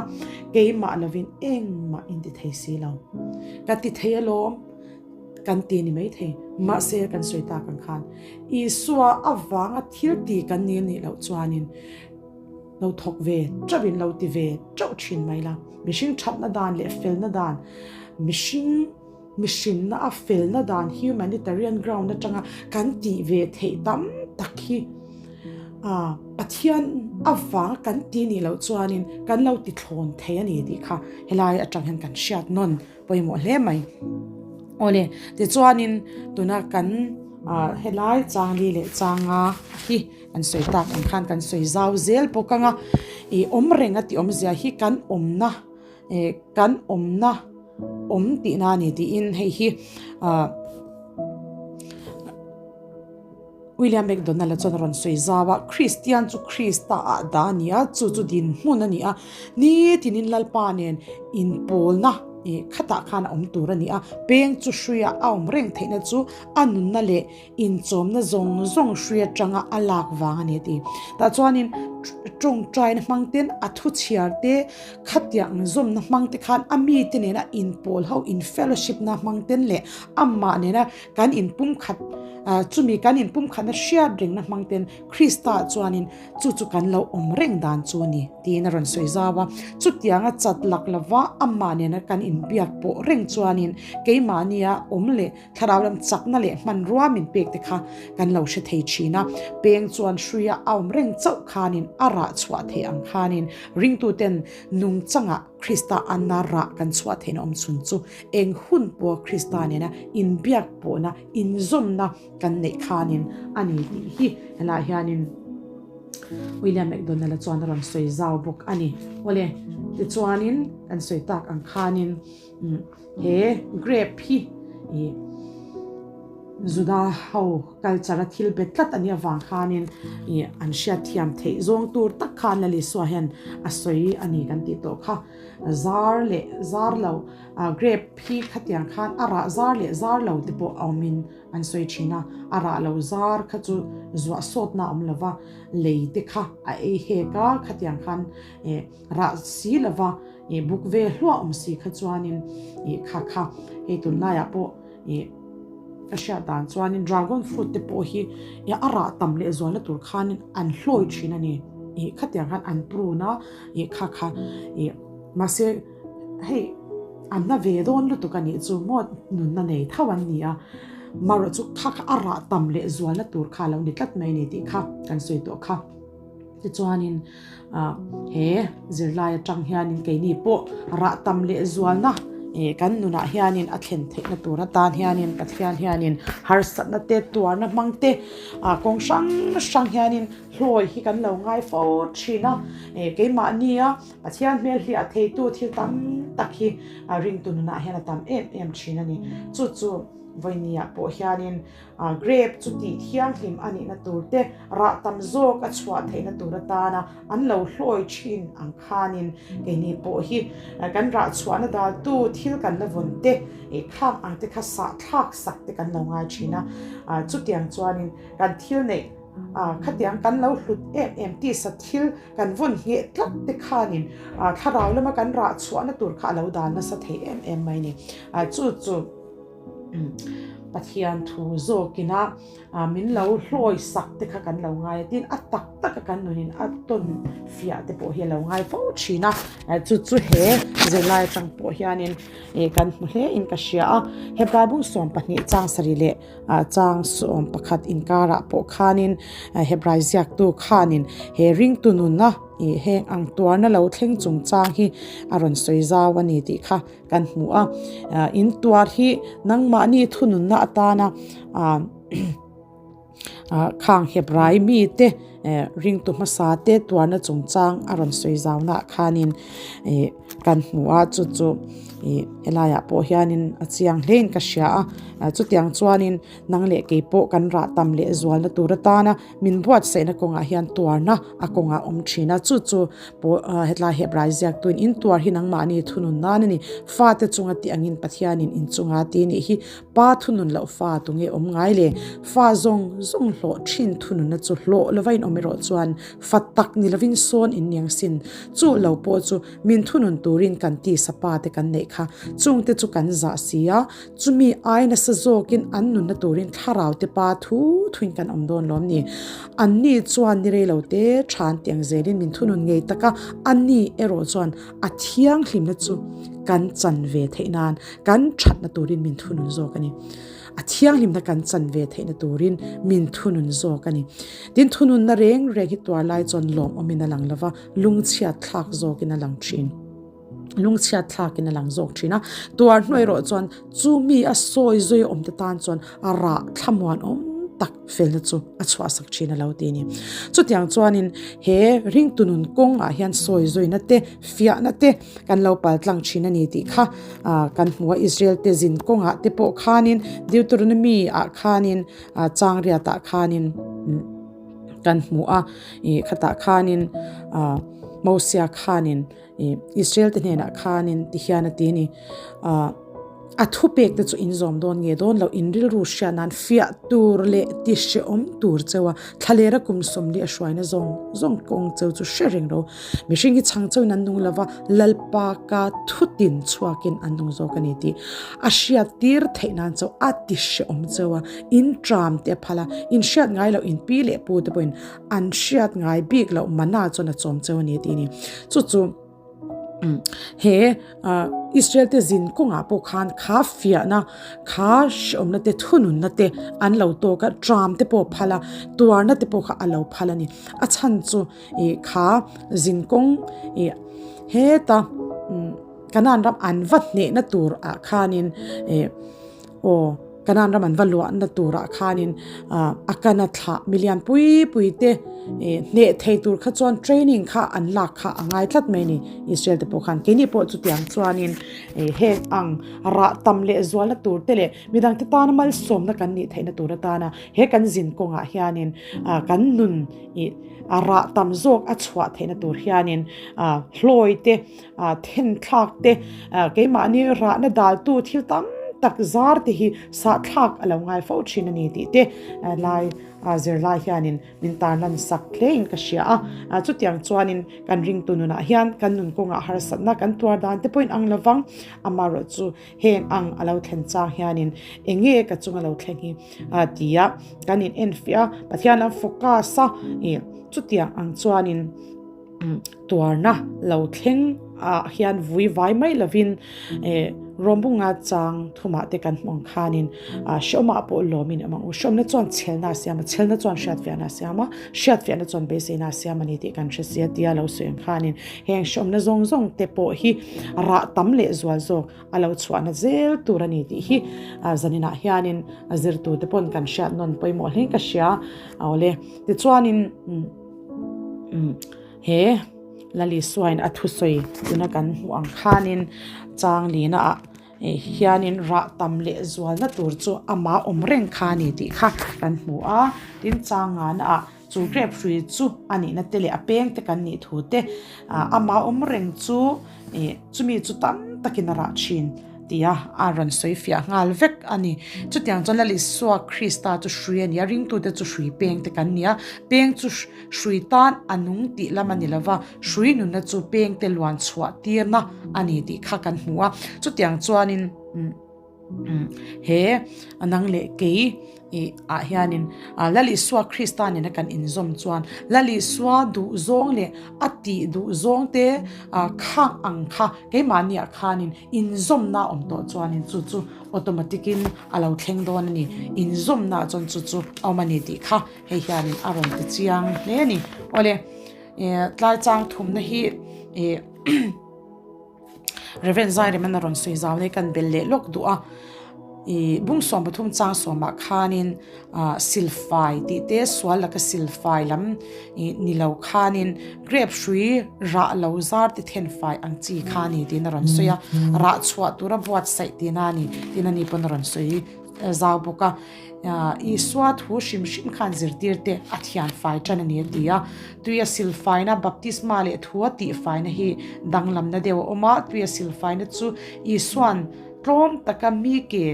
Keimah lovin engmah in ti thei si lo. Ka ti thei alawm. Kan ti ni mai thei. Mahse kan sawi tak ang khan Isua avanga thil ti kan ni anih loh chuanin lo thawk ve teuhin lo ti ve teuh thin mai la. Mihring thatna dan leh felna dan, mihring mihrinna a felna dan humanitarian ground atanga kan tih ve theih tam tak hi Pathian avanga kan ti nih loh chuanin kan lo ti thlawn thei a ni tih kha helai atang hian kan hriat nawn pawimawh hle mai. Awle, tichuanin tuna kan helai changli leh changa hi An sawi tak ang khan kan sawi zau zel bawk ang a, ih awm reng a tih awmzia hi kan awmna eh kan awmna awm tihna a ni tiin hei hi ah William McDonald a chuan a rawn sawi zau a, Kristian chu Krista ah dah a ni a, chu chu dinhmun a ni a, nitinin Lalpa nen inpawlna ih khatah khan a awm tur a ni a, peng chu hruia a awm reng theihna chu a nunna leh Inchawmna zawng zawng hrui atanga a lak vang a ni a ti. Tah chuanin tawngtaina hmang ten a thu chhiar te, khatiang zawmna hmang te khan a mite nena inpawl ho, in fellowship na hmang ten leh amah nena kan inpumkhat chumi kan inpumkhatna hriat rengna hmang ten Krista chuanin chu chu kan lo awm reng dan chu a ni tiin a rawn sawi zau a. Chutianga chat lak lova amah nena kan inbiak pawh reng chuanin keimahnia awm leh Thlarau lam chakna leh hmanrua min pek te kha kan lo hre thei thin a, peng chuan hruia a awm reng chauh khanin a rah chhuah theih ang khanin ringtuten nungchangah Krista anna rah kan chhuah theihna awm chhun chu eng hun pawha Krista nena inbiak pawhna, inzawmna kan neih khanin a ni tih hi helaiah hianin William McDonald-a chuan a rawn sawi zau bawk a ni. Awle, tichuanin kan sawi tak ang khanin. He grape hi ih. Juda ho culture a thil bet tlat a nih avang khanin ih an hriatthiam theih zawng tur tak khan Lal Isua hian a sawi a ni kan tih tawh kha. Zar leh zar lo grape hi khatiang khan a rah zar leh zar lo te pawh a awmin an sawi thin a, a rah lo zar kha chu zuah sawtna a awm lo va, lei te kha a ei hek a, khatiang khan ih rah si lo va ih buk ve hluah awm si kha chuanin ih kha kha hei tunlaiah pawh ih ka hriat dan chuanin dragon fruit te pawh hi ih a rah tam leh zualna tur khanin an hlawi thin a ni ih khatiang khan an prune a ih kha kha ih mahse hei an na ve dawn lutuk a nih chu maw nunna nei tho an ni a marawh chu kha kha a rah tam leh zualna tur kha a lo ni tlat mai a ni tih kha kan sawi tawh kha. Tichuanin he zirlai atang hianin keini pawh rah tam leh zualna kan nunah hianin a thlen theihna tur atan hianin Pathian hianin harsatna te tuarna hmang te kawng hrang hrang hianin hlawi hi kan lo ngai fo thin a. Keimahnia Pathian hmel hliah theitu thil tam tak hi ringtu nunah hian a tam em em thin a ni. Chu chu vawinia pawh hianin Grape chu tih thianghlim a nihna tur te, rah tam zawk a chhuah theihna tur atana an lo hlawi thin ang khanin keini pawh hi kan rah chhuahna daltu thil kan la vawn te, khang ang te kha sah thlak sak te kan lo ngai thin a. Chutiang chuanin kan thil neih khatiang kan lo hlut em em tisa thil kan vawn ngheh tlat te khanin thlarau lama kan rah chhuahna tur kha a lo dan nasa thei em em mai a ni. Chu chu. Pathian thu zawkina min lo hlawi sak te kha kan lo ngai a tin a tak tak a kan nunin a tawn fiah te pawh hi a lo ngai fo thin a chu chu he zirlai atang pawh hianin ih kan hmu hle in ka hria a Hebrai bung 12 chang sarih leh chang 11 inkarah pawh khanin Hebrai ziaktu khanin he ringtu nuna ih heng ang tuarna lo thleng chungchang hi a rawn sawi zau a ni tih kha. Kan hmu a, in tuar hi nangmahni thununna atana khang Hebrai mite ringtu hmasa te tuarna chungchang a rawn sawi zaunaah khanin kan hmu a, chu chu helaiah pawh hianin a chiang hlein ka hria a, chutiang chuanin nang leh kei pawh kan rah tam leh zualna tur atana Min buatsaihna kawngah hian tuarna a kawngah awm thin a, chu chu pawh hetlai Hebrai ziaktuin in tuar hi nangmahni thunun nan a ni. Fate chunga tih angin Pathianin in chunga ti nih hi Pa thunun loh fa tunge awm ngai le? Fa zawng zawng hlawh thin thununna chu hlawh lova in awm erawh chuan fa tak ni lovin sawn in niang sin. Chu lo pawh chu min thunun turin kan tisa pa te kan neih kha chungte chu kan zah si a, Chumi ai nasa zawkin an nunna turin thlarau te pa thu thuin kan awm dawn lawm ni. Anni chuan ni rei lo te than tiang zelin min thunun ngei tak a, ani erawh chuan a thianghlimna chu kan chan ve theih nan kan thatna turin min thunun zawk a ni. A thianghlimna kan chan ve theihna turin min thunun zawk a ni. Tin, thununna reng reng hi tuar lai chuan lawmawmin a lang lova, lungchhiat thlak zawkin a lang thin. Lungchhiat thlakin a lang zawk thin a, tuar hnuai erawh chuan chu mi a sawi zui awm te tan chuan a rah thlamuan awm tak felna chu a chhuahsak thin a lo ti a ni. Chutiang chuanin he ringtu nun kawngah hian sawi zuina te, fiahna te kan lo pal tlang thin a ni tih kha kan hmu a, Israel te zin kawngah te pawh khanin Deuteronomy ah khanin changriat ah khanin kan hmu a, ih khatah khanin Mosia khanin I Israel te hnenah khanin ti hian a ti a ni, ah a thupek te chu in zawm dawn nge dawn loh in rilru hriat nan fiah tur leh ti hrehawm tur cheu a, thlalera kum sawmli a hruaina zawng zawng kawng cheu chu hre reng ro. Mihring hi chhang chauhin an nung lova, Lalpa ka thutin chhuakin an nung zawk a ni tih a hriat tir theih nan chauh a ti hrehawm cheu a, in tram te a phal a, in hriat ngai loh in pi leh pu te pawhin An hriat ngai bik loh mana chuan a chawm cheu a ni tih a ni. Chu chu he Israel te zin kawngah pawh khan kha fiahna, kha hreawmna te, thununna te an lo tawk a, tram te pawh a phal a, tuarna te pawh kha a lo phal a ni. A chhan chu ih kha zin kawng ih heta Kanan ram an va hnehna tur ah khanin ih aw. Kanaan ram an va luahna turah khanin Akana thlah milian pui pui te hneh thei tur kha chuan training kha an lak kha a ngai tlat mai a ni. Israel te pawh khan keini pawh chutiang chuanin heng ang rah tam leh zualna tur te leh midang te tana malsawmna kan nih theihna tur atana he kan zin kawngah hianin kan nun ih a rah tam zawk a chhuah theihna tur hianin hlawi te Thenthlak te, keimahni rahna daltu thil tam tak zar te hi sahthlak a lo ngai fo thin a ni tih te lai zirlai hianin min tarlan sak hlein ka hria a. Chutiang chuanin kan ringtu nunah hian kan nun kawngah harsatna kan tuar dan te pawhin ang lovang, amaherawhchu heng ang a lo thlen chang hianin eng nge ka chunga lo thleng hi tia kan in enfiah a, Pathian lam focus a, chutiang ang chuanin. Tuarna lo thleng ah hian vui vai mai lovin eh Rawmbunga chang thumah te kan hmu ang khanin ah hreawmah pawh lawmin awm ang u. Hreawmna chuan chhelna a siam a, chhelna chuan hriatfiahna a siam a, hriatfiahna chuan beiseina a siam a ni tih kan hre sia tia lo sawi ang khanin heng hreawmna zawng zawng te pawh hi rah tam leh zual zawk a lo chhuahna zel tur a ni tih hi ah zaninah hianin a zirtute pawn kan hriat nawn pawimawh hlein ka hria. Awle tichuanin. He Lalisuain a thusawi tuna kan hmuh ang khanin chang lina ah hianin rah tam leh zualna tur chu ama awm reng kha a ni tih kha kan hmu a. Tin chang ngana ah chu grape hrui chu a nihna te leh a peng te kan nih thu te ama awm reng chu Chumi chu tam takin a rah thin tia a rawn sawi fiah nghal vek a ni. Chutiang chuan Lal Isua Krista chu hrui a ni a, ringtute chu hrui peng te kan ni a. Peng chu hrui tan a nung tih lam a ni lova, hrui nunna chu peng te luan chhuah tirna a ni tih kha kan hmu a. Chutiang chuanin. He a nang leh kei ih ah hianin Lal Isua Krista nena kan inzawm chuan Lal Isua duhzawng leh a tih duhzawng te khak ang kha keimahni ah khanin inzawmna a awm tawh chuanin chu chu automatic in a lo thleng dawn a ni. Inzawmna ah chuan chu chu a awm a ni tih kha hei hianin a rawn ti chiang hle a ni. Awle tlai chang thumna hi ih. Reverend Zaireman a rawn sawi zau nei kan bel leh lawk duh a, ih bung 13 chang sawmah khanin ah silfai tih te sual laka silfai lam ih ni lo khanin grape hrui rah lo zar te then fai ang chi kha a ni tiin a rawn sawi a, rah chhuah tura buatsaih tihna a ni tiin ani pawn a rawn sawi zau bawk a. Isua thu hrim hrim khan zirtirte a thian fai tan a ni a ti a. Tuia silfaina, baptisma leh thua tihfaina hi danglamna deuh a awm a. Tuia silfaina chu Isua'n tlawm taka mi ke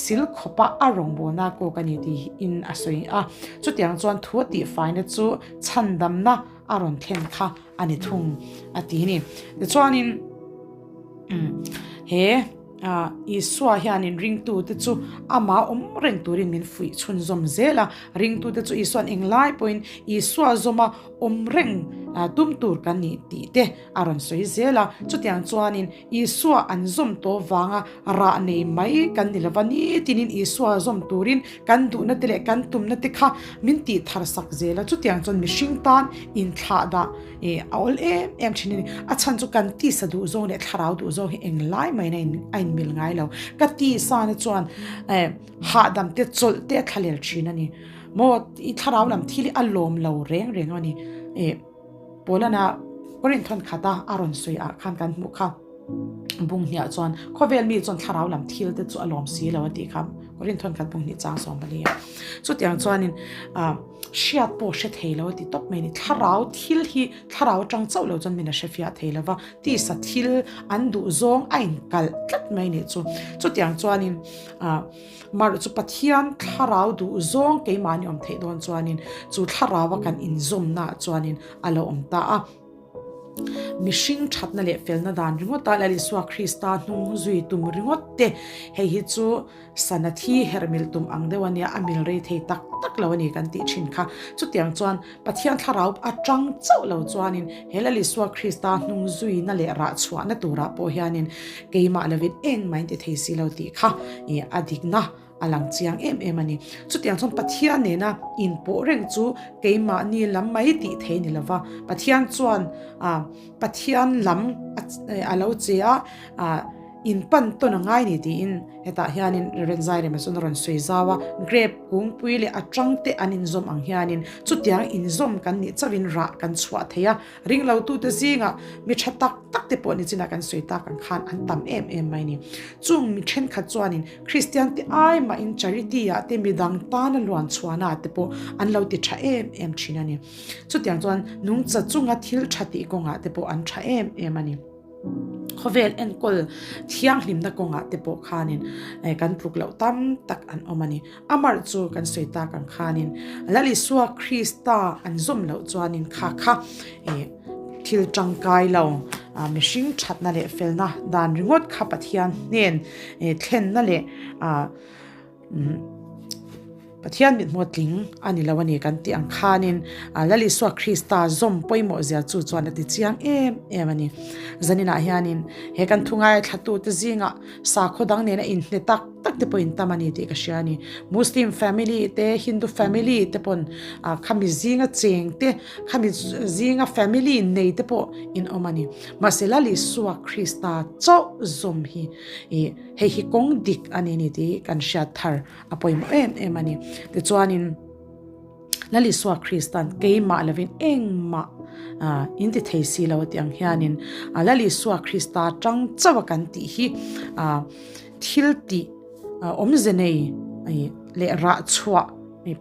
sil khawpa a rawngbawlna kawk a ni tiin a sawi a. Chutiang chuan thua tihfaina chu chhandamna a rawn thlen kha a ni thung a ti a ni. Tichuanin he. Isua hianin ringtute chu amah awm reng turin min fuih chhunzawm zel a, ringtute chu Isua'n englai pawhin Isua zawma awm reng tum tur kan nih tih te a rawn sawi zel a. Chutiang chuanin Isua an zawm tawh vanga rah nei mai kan ni lova, nitinin Isua zawm turin kan duhna te leh kan tumna te kha min tih thar sak zel a. Chutiang chuan mihring tan inthlahdah Ih, a awl em em thin a ni. A chhan chu kan tisa duh zawng leh thlarau duh zawng hi englai maiin a in a inmil ngai lo. Ka tisa na chuan eh hahdam te chawlh te a thlalel thin a ni. Maw i thlarau lam thil hi a lawm lo reng reng a ni. Ih, Paulana Korinth thawn khata a rawn sawi ah khan kan hmuh kha. Bung hniah chuan khawvel mi chuan thlarau lam thil te chu a lawm si lo a tih kha Korinth thawn khat bung hnih chang sawm pali a. Chutiang chuanin ah hriat pawh hre thei lo a ti tawp mai a ni. Thlarau thil hi thlarau atang chauh lo chuan min a hre fiah thei lo va, tisa thil an duh zawng a inkalh tlat mai a nih chu. Chutiang chuanin ah Marh chu Pathian thlarau duh zawng keimahni awm theih dawn chuanin chu thlarau a kan inzawmna ah chuanin a lo awm ta a. Mihring thatna leh felna dan ringawta Lal Isua Krista hnung zui tum ringawt te, hei hi chu sana thi herh mil tum ang deuh a nia, a mil rei thei tak tak lo a ni kan tih thin kha. Chutiang chuan Pathian thlarau atang chauh lo chuanin he Lal Isua Krista hnung zuina leh rah chhuahna turah pawh hianin keimah lovin engmah in ti thei si lo tih kha a dikna a lang chiang em em a ni. Chutiang chuan Pathian nena inpawh reng chu keimahni lam mai tih thei ni lova, Pathian chuan ah Pathian lam a lo che a, ah. inpan tawn a ngai ni tiin hetah hianin Rev. Zairema chuan a rawn sawi zau a, grape kungpui leh a tangte an inzawm ang hianin chutiang inzawm kan nih chauhin rah kan chhuah thei a, ringlotute zingah mi tha tak tak te pawh nichinah kan sawi tak ang khan an tam em em mai ni. Chung mi thenkhat chuanin Kristian te ai mahin charity ah te midang tana luan chhuahna ah te pawh an lo ti tha em em thin a ni. Chutiang chuan nungcha chunga thil tha tih kawngah te pawh an tha em em a ni. Khawvel enkawl thianghlimna kawngah te pawh khanin kan tluk loh tam tak an awm a ni. Amar chu kan sawi tak ang khanin Lal Isua Krista an zawm loh chuanin kha kha thil tangkai lo mihring thatna leh felna dan ringawt kha Pathian hnen thlenna leh Pathian mithmuh tling a ni lo a ni kan tih ang khanin Lal Isua Krista zawm pawimawh zia chu chuan a ti chiang em em a ni. Zaninah hianin he kan thu ngaithlatute zingah sakhaw dang nena inhne tak tak te pawhin tam a ni tih ka hria a ni. Muslim family te, Hindu family te pawn khami zinga cheng te, khami zinga family nei te pawh in awm a ni. Mahse Lal Isua Krista chauh zawm hi ih Hei hi kawng dik a ni ni tih kan hriat thar a pawimawh em em a ni. Tichuanin Lal Isua Kristan keimah lovin engmah in ti thei si lo tih ang hianin Lal Isua Krista tang chauh a kan tih hi thil tih awmze nei leh rah chhuah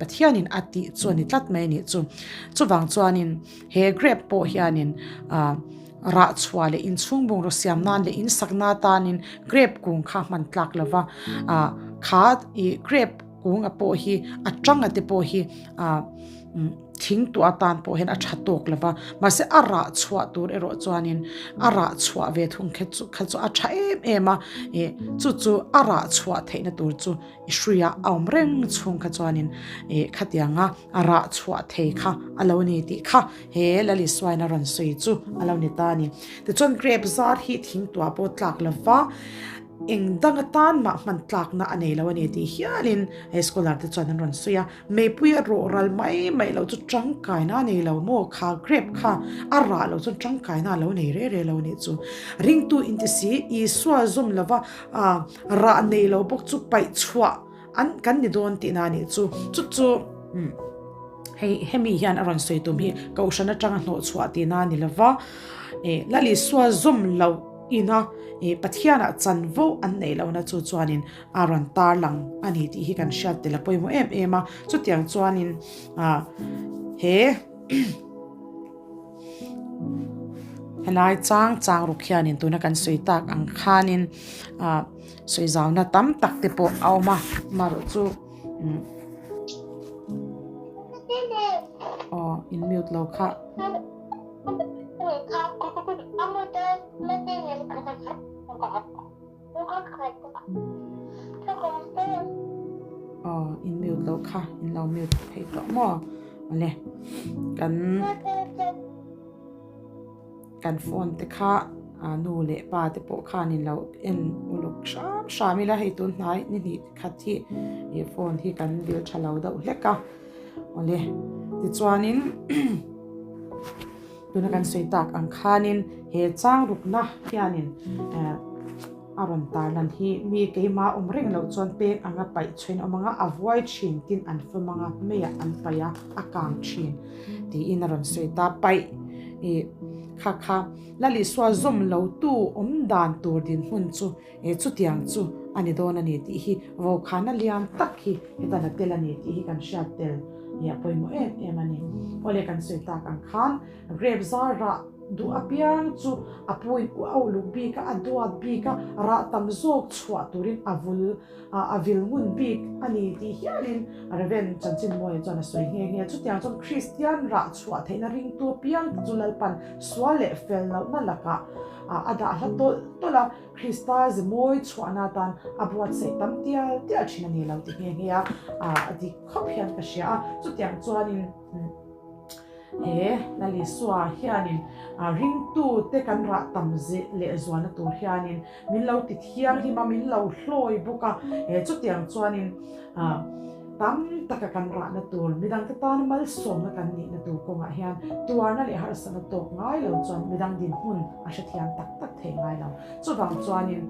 Pathianin a tih chu a ni tlat mai a nih chu. Chuvang chuanin he grape pawh hianin Rah chhuah leh inchhung bungraw siam nan leh insakna atanin grape kung kha hman tlak lo va, ah kha ih grape kung a pawh hi a tanga te pawh hi ah thing tuah atan pawh hian a tha tawk lo va, mahse a rah chhuah tur erawh chuanin a rah chhuah ve thung kha chu kha chu a tha em em a, ih chu chu a rah chhuah theihna tur chu i hruiah a awm reng chhung kha chuanin ih khatianga a rah chhuah thei kha a lo ni tih kha He Lal Isuain a rawn sawi chu a lo ni ta a ni. Tichuan grape zar hi thing tuah pawh tlak lo va, eng dang atan mah hman tlakna a nei lo a ni tih hialin he scholar te chuan an rawn sawi a. Meipui a rawh ral mai mai loh chu tangkaina a nei lo maw? Kha grape kha a rah loh chuan tangkaina a lo nei reh reh lo a nih chu. Ringtu inti si Isua zawm lova rah nei lo bawk chu paih chhuah An kan ni dawn tihna a nih chu. Chu chu hei hemi hian a rawn sawi tum hi kohhran atanga hnawh chhuah tihna a ni lova, eh Lal Isua zawm loh ina eh Pathianah chanvo an neih lohna chu chuanin a rawn tarlang a ni tih hi kan hriat tel a pawimawh em em a. Chutiang chuanin ah he Helai chang chang ruk hianin tuna kan sawi tak ang khanin ah sawi zauna tam tak te pawh a awm a amaherawh chu umm aw in mute lo kha. Aw in mute loh kha in lo mute thei tawh maw awle kan kan phone te kha nu leh pa te pawh khan in lo en uluk hram hram ila hei tun hnai ni hnih khat hi ih phone hi kan vil tha lo deuh hlek a awle tichuanin. Tuna kan sawi tak ang khanin he chang rukna hianin a rawn tarlan hi mi keimah awm reng loh chuan peng anga paih chhuain awm anga a vuai thin tin an fawm anga meiah an paih a a kang thin tiin a rawn sawi ta paih ih kha kha Lal Isua zawm lo tu awm dan tur dinhmun chu eh chutiang chu a ni dawn a ni tih hi vokhana lian tak hi hetan a tel a ni tih hi kan hriat tel hi a pawimawh em em a ni. Awle kan sawi tak ang khan grape zar rah duh apiang chu a puin a uluk bik a, a duat bik a, rah tam zawk chhuah turin a vul a vil ngun bik a ni tih hialin Rev. Chanchinmawia chuan a sawi nghe nghe. Chutiang chuan Kristian rah chhuah theihna ringtu apiang te chu Lalpan sual leh fel lohna lakah a dah hla tawlh tawlh a, Krista ze mawi chhuahna atan a buatsaih tam tial tial thin a ni lo ti nghe nghe a, a dik khawp hian ka hria a. Chutiang chuanin he Lal Isua hianin ringtute kan rah tam leh zualna tur hianin min lo ti thianghlim a, min lo hlawi bawk a. Chutiang chuanin. Tam taka kan rahna tur, midangte tana malsawmna kan nihna tur kawngah hian tuarna leh harsatna tawk ngai lo chuan midang dinhmun a hrethiam tak tak thei ngai lo. Chuvang chuanin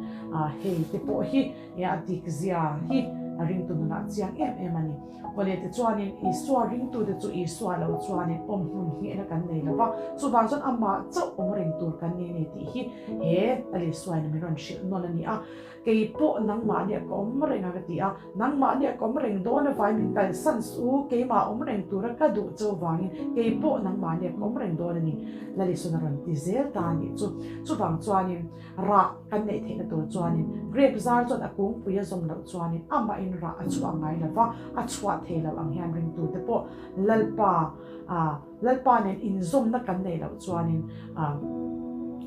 hei te pawh hi a dik zia hi a ringtu nunah chiang em em a ni. Awle tichuanin Isua ringtute chu Isua lo chuanin awm hmun nghehna kan nei lo va, chuvang chuan amah chauh awm reng tur kan ni a ni tih hi he Lisuain min rawn hrilh nawn a ni a. Kei pawh nangmahniah ka awm reng a ka ti a, nangmahniah ka awm reng dawn avangin min kalsan suh u, keimah awm reng tura ka duh cheu vangin kei pawh nangmahniah ka awm reng dawn a ni, Lalisuna rawn ti zel ta a nih chu. Chuvang chuanin rah kan neih theihna tur chuanin grape zar chuan a kungpui a zawm loh chuanin amahin rah a chhuah ngai lo va, a chhuah thei lo ang hian ringtute pawh Lalpa ah Lalpa nen inzawmna kan neih loh chuanin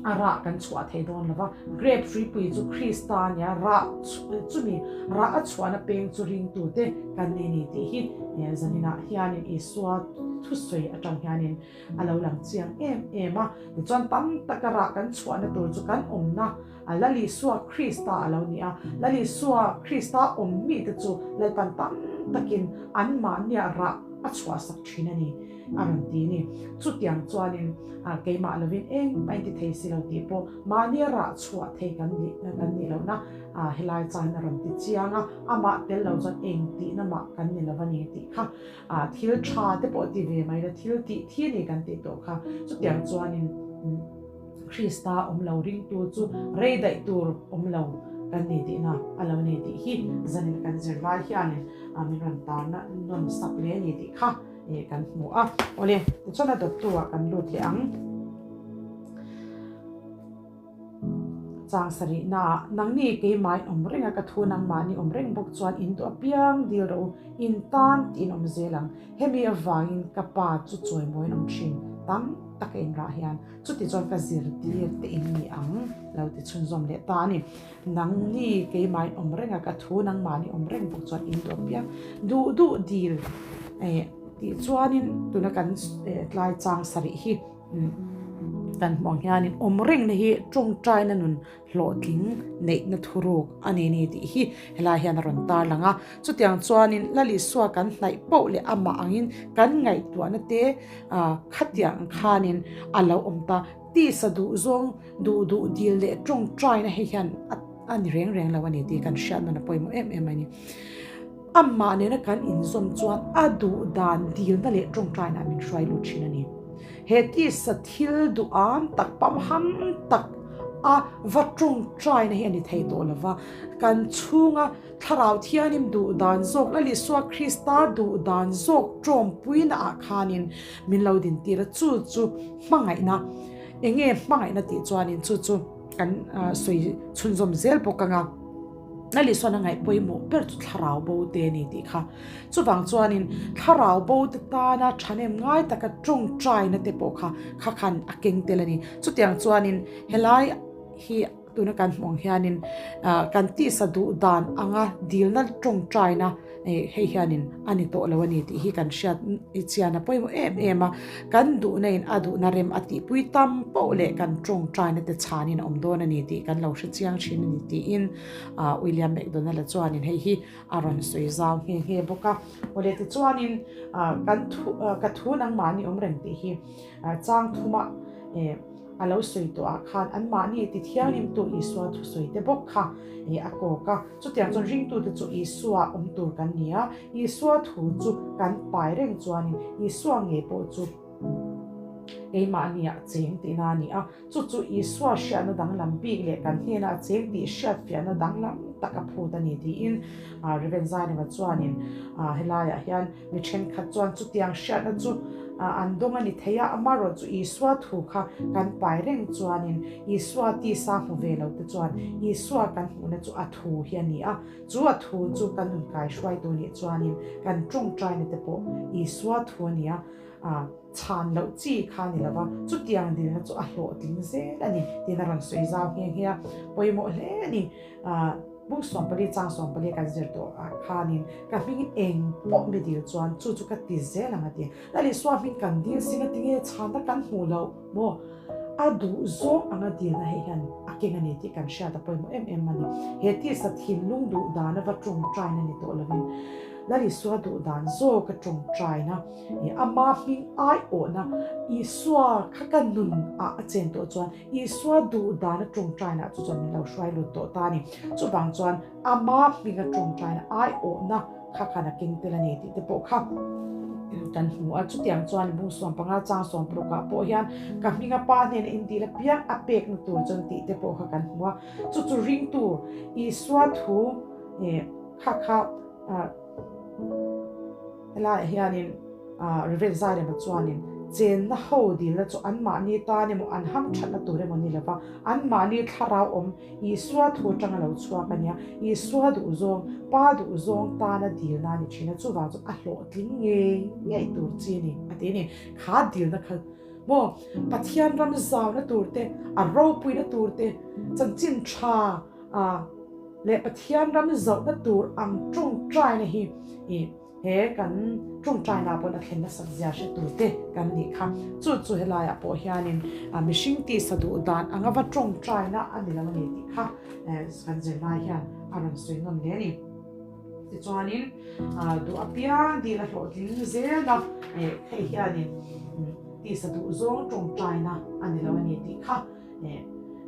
a rah kan chhuah thei dawn lo va. Grape hruipui chu Krista a nia, rah chumi rah a chhuahna peng chu ringtute kan ni ni tih hi zaninah hianin Isua thusawi atang hianin a lo lang chiang em em a. Tichuan tam taka rah kan chhuahna tur chu kan awmna Lal Isua Krista a lo ni a. Lal Isua Krista awm mite chu Lalpan tam takin anmahnia rah a chhuahsak thin a ni, a rawn ti ni. Chutiang chuanin keimah lovin engmah in ti thei si lo tih pawh mahnia rah chhuah thei kan nih kan nih lohna helai chuan a rawn ti chiang a, amah tel lo chuan eng tihna mah kan ni lo a ni tih kha thil tha te pawh ti ve mai la, thil tih thi a ni kan tih tawh kha. Chutiang chuanin. Krista awm lo ringtu chu rei daih tur awm lo kan ni tihna a lo ni tih hi zanin kan zir lai hianin min rawn tarna nawn sak leh a ni tih kha kan hmu a. Awle, tichuan a dawttu ah kan lut leh ang. Chang sarihna ah, Nangni keimain awm reng a, ka thu nangmahni awm reng bawk chuan in duh apiang dil rawh u, in tan tiin awm zel ang. Hemi avangin ka pa chu chawimawiin awm thin tam tak a inrah hian chuti chuan ka zirtir te in ni ang lo ti chhunzawm leh ta a ni. Nangni keimahin awm reng a, ka thu nangmahni awm reng bawk chuan in duh apiang duh duh dil eh tih chuanin tuna kan tlai chang sarih hi kan hmuh ang hianin awm rengna hi tawngtaina nun hlawhtling neihna thuruk a ni ni tih hi helai hian a rawn tarlang a. Chutiang chuanin Lal Isua kan hnaih poh leh amah angin kan ngaihtuahna te khatiang ang khanin a lo awm ta. Tisa duhzawng duh duh dil leh tawngtaina hei hian a ni reng reng lo a ni tih kan hriat nawn a pawimawh em em a ni. Amah nena kan inzawm chuan a duh dan dilna leh tawngtaina min hruai lut thin a ni. He tisa thil duham tak pamham tak a va tawngtaina hi a ni thei tawh lo va, kan chhunga Thlarau Thianim duh dan zawk Lal Isua Krista duh dan zawk tawmpuina ah khanin min lo dintir a, chu chu hmangaihna, enge hmangaihna tih chuanin chu chu kan sawi chhunzawm zel bawk ang a. Lal Isuan a ngaih pawimawh ber chu thlarau bo te a ni tih kha. Chuvang chuanin thlarau bo te tana thahnem ngai taka tawngtaina te pawh kha kha khan a keng tel a ni. Chutiang chuanin helai hi tuna kan hmuh ang hianin kan tisa duh dan anga dilna tawngtaina hei hianin a ni tawh lo a ni tih hi kan hriat chian a pawimawh em em a. Kan duhna in a duhna rem a tihpui tam poh leh kan tawngtaina te chhanin a awm dawn a ni tih kan lo hre chiang thin a ni tiin William McDonald-a chuanin hei hi a rawn sawi zau nghe nghe bawk a. Awle tichuanin kan thu ka thu nangmahni awm reng tih hi chang thuma a lo sawi tawh ah khan anmahni ti thianghlimtu Isua thusawi te bawk kha a kawk a. Chutiang chuan ringtute chu Isua awm tur kan ni a, Isua thu chu kan pai reng chuanin Isua ngei pawh chu keimahni ah cheng tihna a ni a. Chu chu Isua hriatna danglam bik leh kan hnenah a cheng tih hriatfiahna danglam tak a phut a ni tiin Rev. Zainova chuanin helaiah hian mi thenkhat chuan chutiang hriatna chu an dawng a ni thei a, amaherawh chu Isua thu kha kan pai reng chuanin Isua tisa hmu ve lo te chuan Isua kan hmuhna chu a thu hi a ni a, chu a thu chu kan nun kaihruaitu nih chuanin kan tawngtaina te pawh Isua thu a ni a. Chhan loh chi kha a ni lo va, chutiang dilna chu a hlawhtling zel a ni tiin a rawn sawi zau nghe nghe a, pawimawh hle a ni. Bung 14 chang 14 kan zir tawh ah khanin ka hming eng pawh mi dil chuan chu chu ka ti zel ang a ti. Lal Isua hming kan dil sing a tinge chhanna kan hmuh loh maw? A duh zawng anga dilna hei hian a keng a ni tih kan hriat a pawimawh em em a ni. He tisa thinlung duh dana va tawngtaina ni tawh lovin. Lal Isua duh dan zawk a tawngtaina, ama hming aiawhna Isua kha ka nun ah a chen tawh chuan Isua duh dan a tawngtaina chu chuan min lo hruai lut tawh ta a ni. Chuvang chuan ama hming a tawngtaina aiawhna kha khan a keng tel a ni tih te pawh kha kan hmu a. Chutiang chuan bung 15 chang 60 ah pawh hian ka hminga pa hnena indil apiang a pekna tur chuan tih te pawh kha kan hmu a. Chu chu ringtu Isua thu kha kha helaiah hianin Reverend Zairema chuanin chenna ho dilna chu anmahni tan emaw an hamthatna tur emaw ni lova anmahni thlarau awm Isua thu atanga lo chhuak a nia, Isua duhzawng, Pa duhzawng tana dilna a ni thin a, chuvang chu a hlawhtling ngei ngei tur chi a ni a ti a ni. Kha dilna kha maw Pathian ram zauna tur te, a ropuina tur te, chanchin tha leh Pathian ram zauhna tur ang tawngtaina hi ih He kan tawngtaina pawn a thlen nasat zia hre tur te kan nih kha. Chu chu helaiah pawh hianin mihring tisa duh dan anga va tawngtaina a ni lo a ni tih kha kan zirlai hian a rawn sawi nawn hle a ni. Tichuanin duh apiang dil a hlawhtling zel a, hei hianin tisa duh zawng tawngtaina a ni lo a ni tih kha.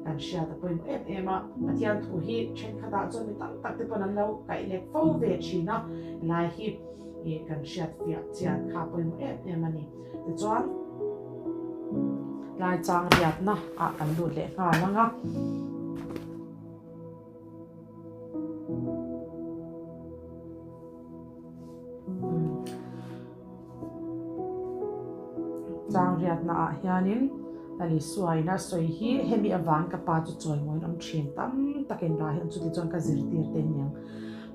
Kan hriat a pawimawh em em a, Pathian thu hi thenkhatah chuan mi tam tak te pawn an lo kaih lek fo ve thin a, helai hi kan hriat fiah chian kha a pawimawh em em a ni. Tichuan tlai chang riatna ah kan lut leh nghal ang a. Chang riatna ah hianin Lal Isua in a sawi hi hemi avang ka pa chu chawimawiin awm thin tam takin rah hian chuti chuan ka zirtir te aniang.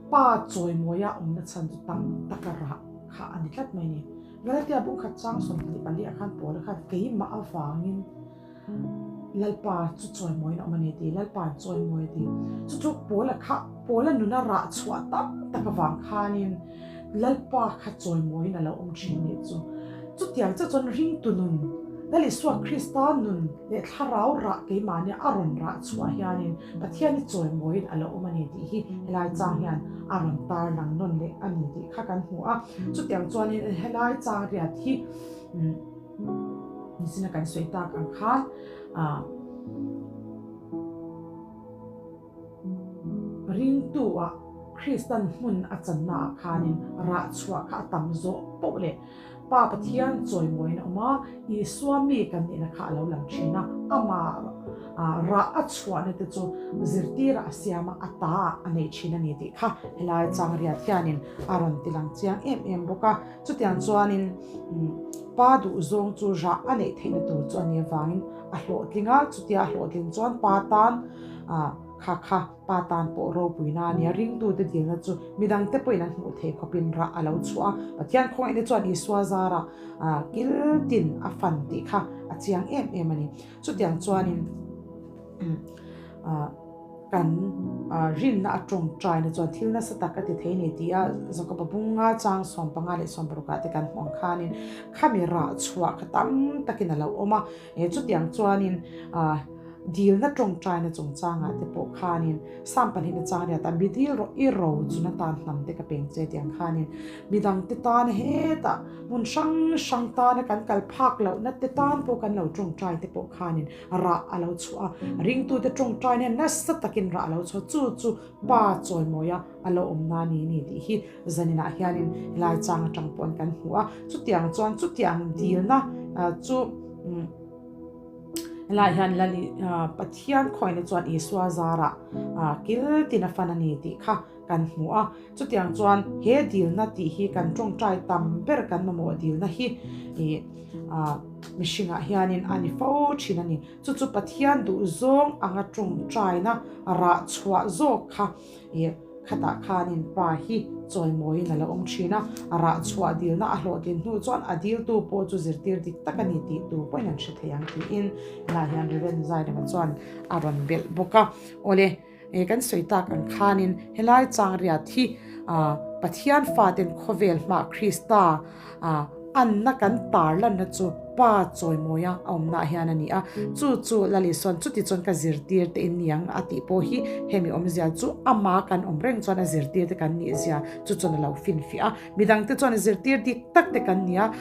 Pa chawimawia awmna chhan chu tam taka rah kha a ni tlat mai a ni. Galatia bungkhat chang 24 ah khan Paula khan keimah avangin Lalpa chu chawimawiin a awm a ni ti, Lalpa an chawimawi a ti. Chu chu Paula kha, Paula nuna rah chhuah tam tak avang khanin Lalpa kha chawimawiin a lo awm thin nih chu. Chutiang chiah chuan ringtu nun, Lal Isua Krista nun leh thlarau rah keimahnia a rawn rah chhuah hianin Pathian hi chawimawiin a lo awm a ni tih hi helai chang hian a rawn tarlang nawn leh a ni tih kha kan hmu a. Chutiang chuanin helai chang riat hi Nizina kan sawi tak ang khan ah ringtu ah Kristan hmun a channa ah khanin rah chhuah kha a tam zawh poh leh Pa Pathian chawimawiin a awm a, Isua mi kan nihna kha a lo lang thin a, amah ah rah a chhuahna te chu zirtirah a siam a, a ta ah a nei thin a ni tih kha helai chang riat hianin a rawn ti lang chiang em em bawk a. Chutiang chuanin pa duhzawng chu rah a neih theihna tur chu a ni avangin a hlawhtling a, chutia a hlawhtling chuan pa tan kha kha pa tan pawh ropuina a ni a, ringtute dilna chu midangte pawhin an hmuh theih khawpin rah a lo chhuah a, Pathian khawngaihna chuan Isua zarah kil tin a fan tih kha a chiang em em a ni. Chutiang chuanin Kan rinna a tawngtaina chuan thil nasa tak a ti thei a ni tih a Jakoba bunga chang 15 leh 16 ah te kan hmuh ang khanin khami rah chhuah kha tam takin a lo awm a, chutiang chuanin dilna tawngtaina chungchangah te pawh khanin Psalm pahnihna chang riat a mi dil rawh i ro chun atan hnam te ka peng che tih ang khanin midangte tana hetah hmun hrang hrang tana kan kal phak lohna te tan pawh kan lo tawngtai te pawh khanin Rah a lo chhuah a, ringtute tawngtai nen nasa takin rah a lo chhuah a, chu chu Pa chawimawia a lo awm na ni ni tih hi zaninah hianin helai chang atang pawhin kan hmu a. Chutiang chuan chutiang dilna chu helai hian Lali Pathian khawina chuan Isua zarah kil tin a fan a ni tih kha kan hmu a. Chutiang chuan he dilna tih hi kan tawngtai tam ber kan mamawh dilna hi ih mihringah hianin a ni fo thin a ni. Chu chu Pathian duhzawng anga tawngtaina rah chhuah zawk kha ih khatah khanin pa hi chawimawiin a lo awm thin a. Rah chhuah dilna a hlawhtlin hnu chuan a diltu pawh chu zirtir dik tak a ni tih tu pawhin an hre thei ang tiin helaiah hian Reverend Zairema chuan a rawn belh bawk a. Awle. He kan sawi tak ang khanin helai chang riat hi Pathian faten khawvel hmah Krista. Anna kan tarlanna chu Pa chawimawia a awmnaah hian a ni a, chu chu Lal Isua'n chuti chuan ka zirtir te in ni ang a tih pawh hi hemi awmzia chu ama kan awm reng chuan a zirtir te kan nih zia chu chuan a lo finfiah a, midangte chuan a zirtir dik tak te kan ni a,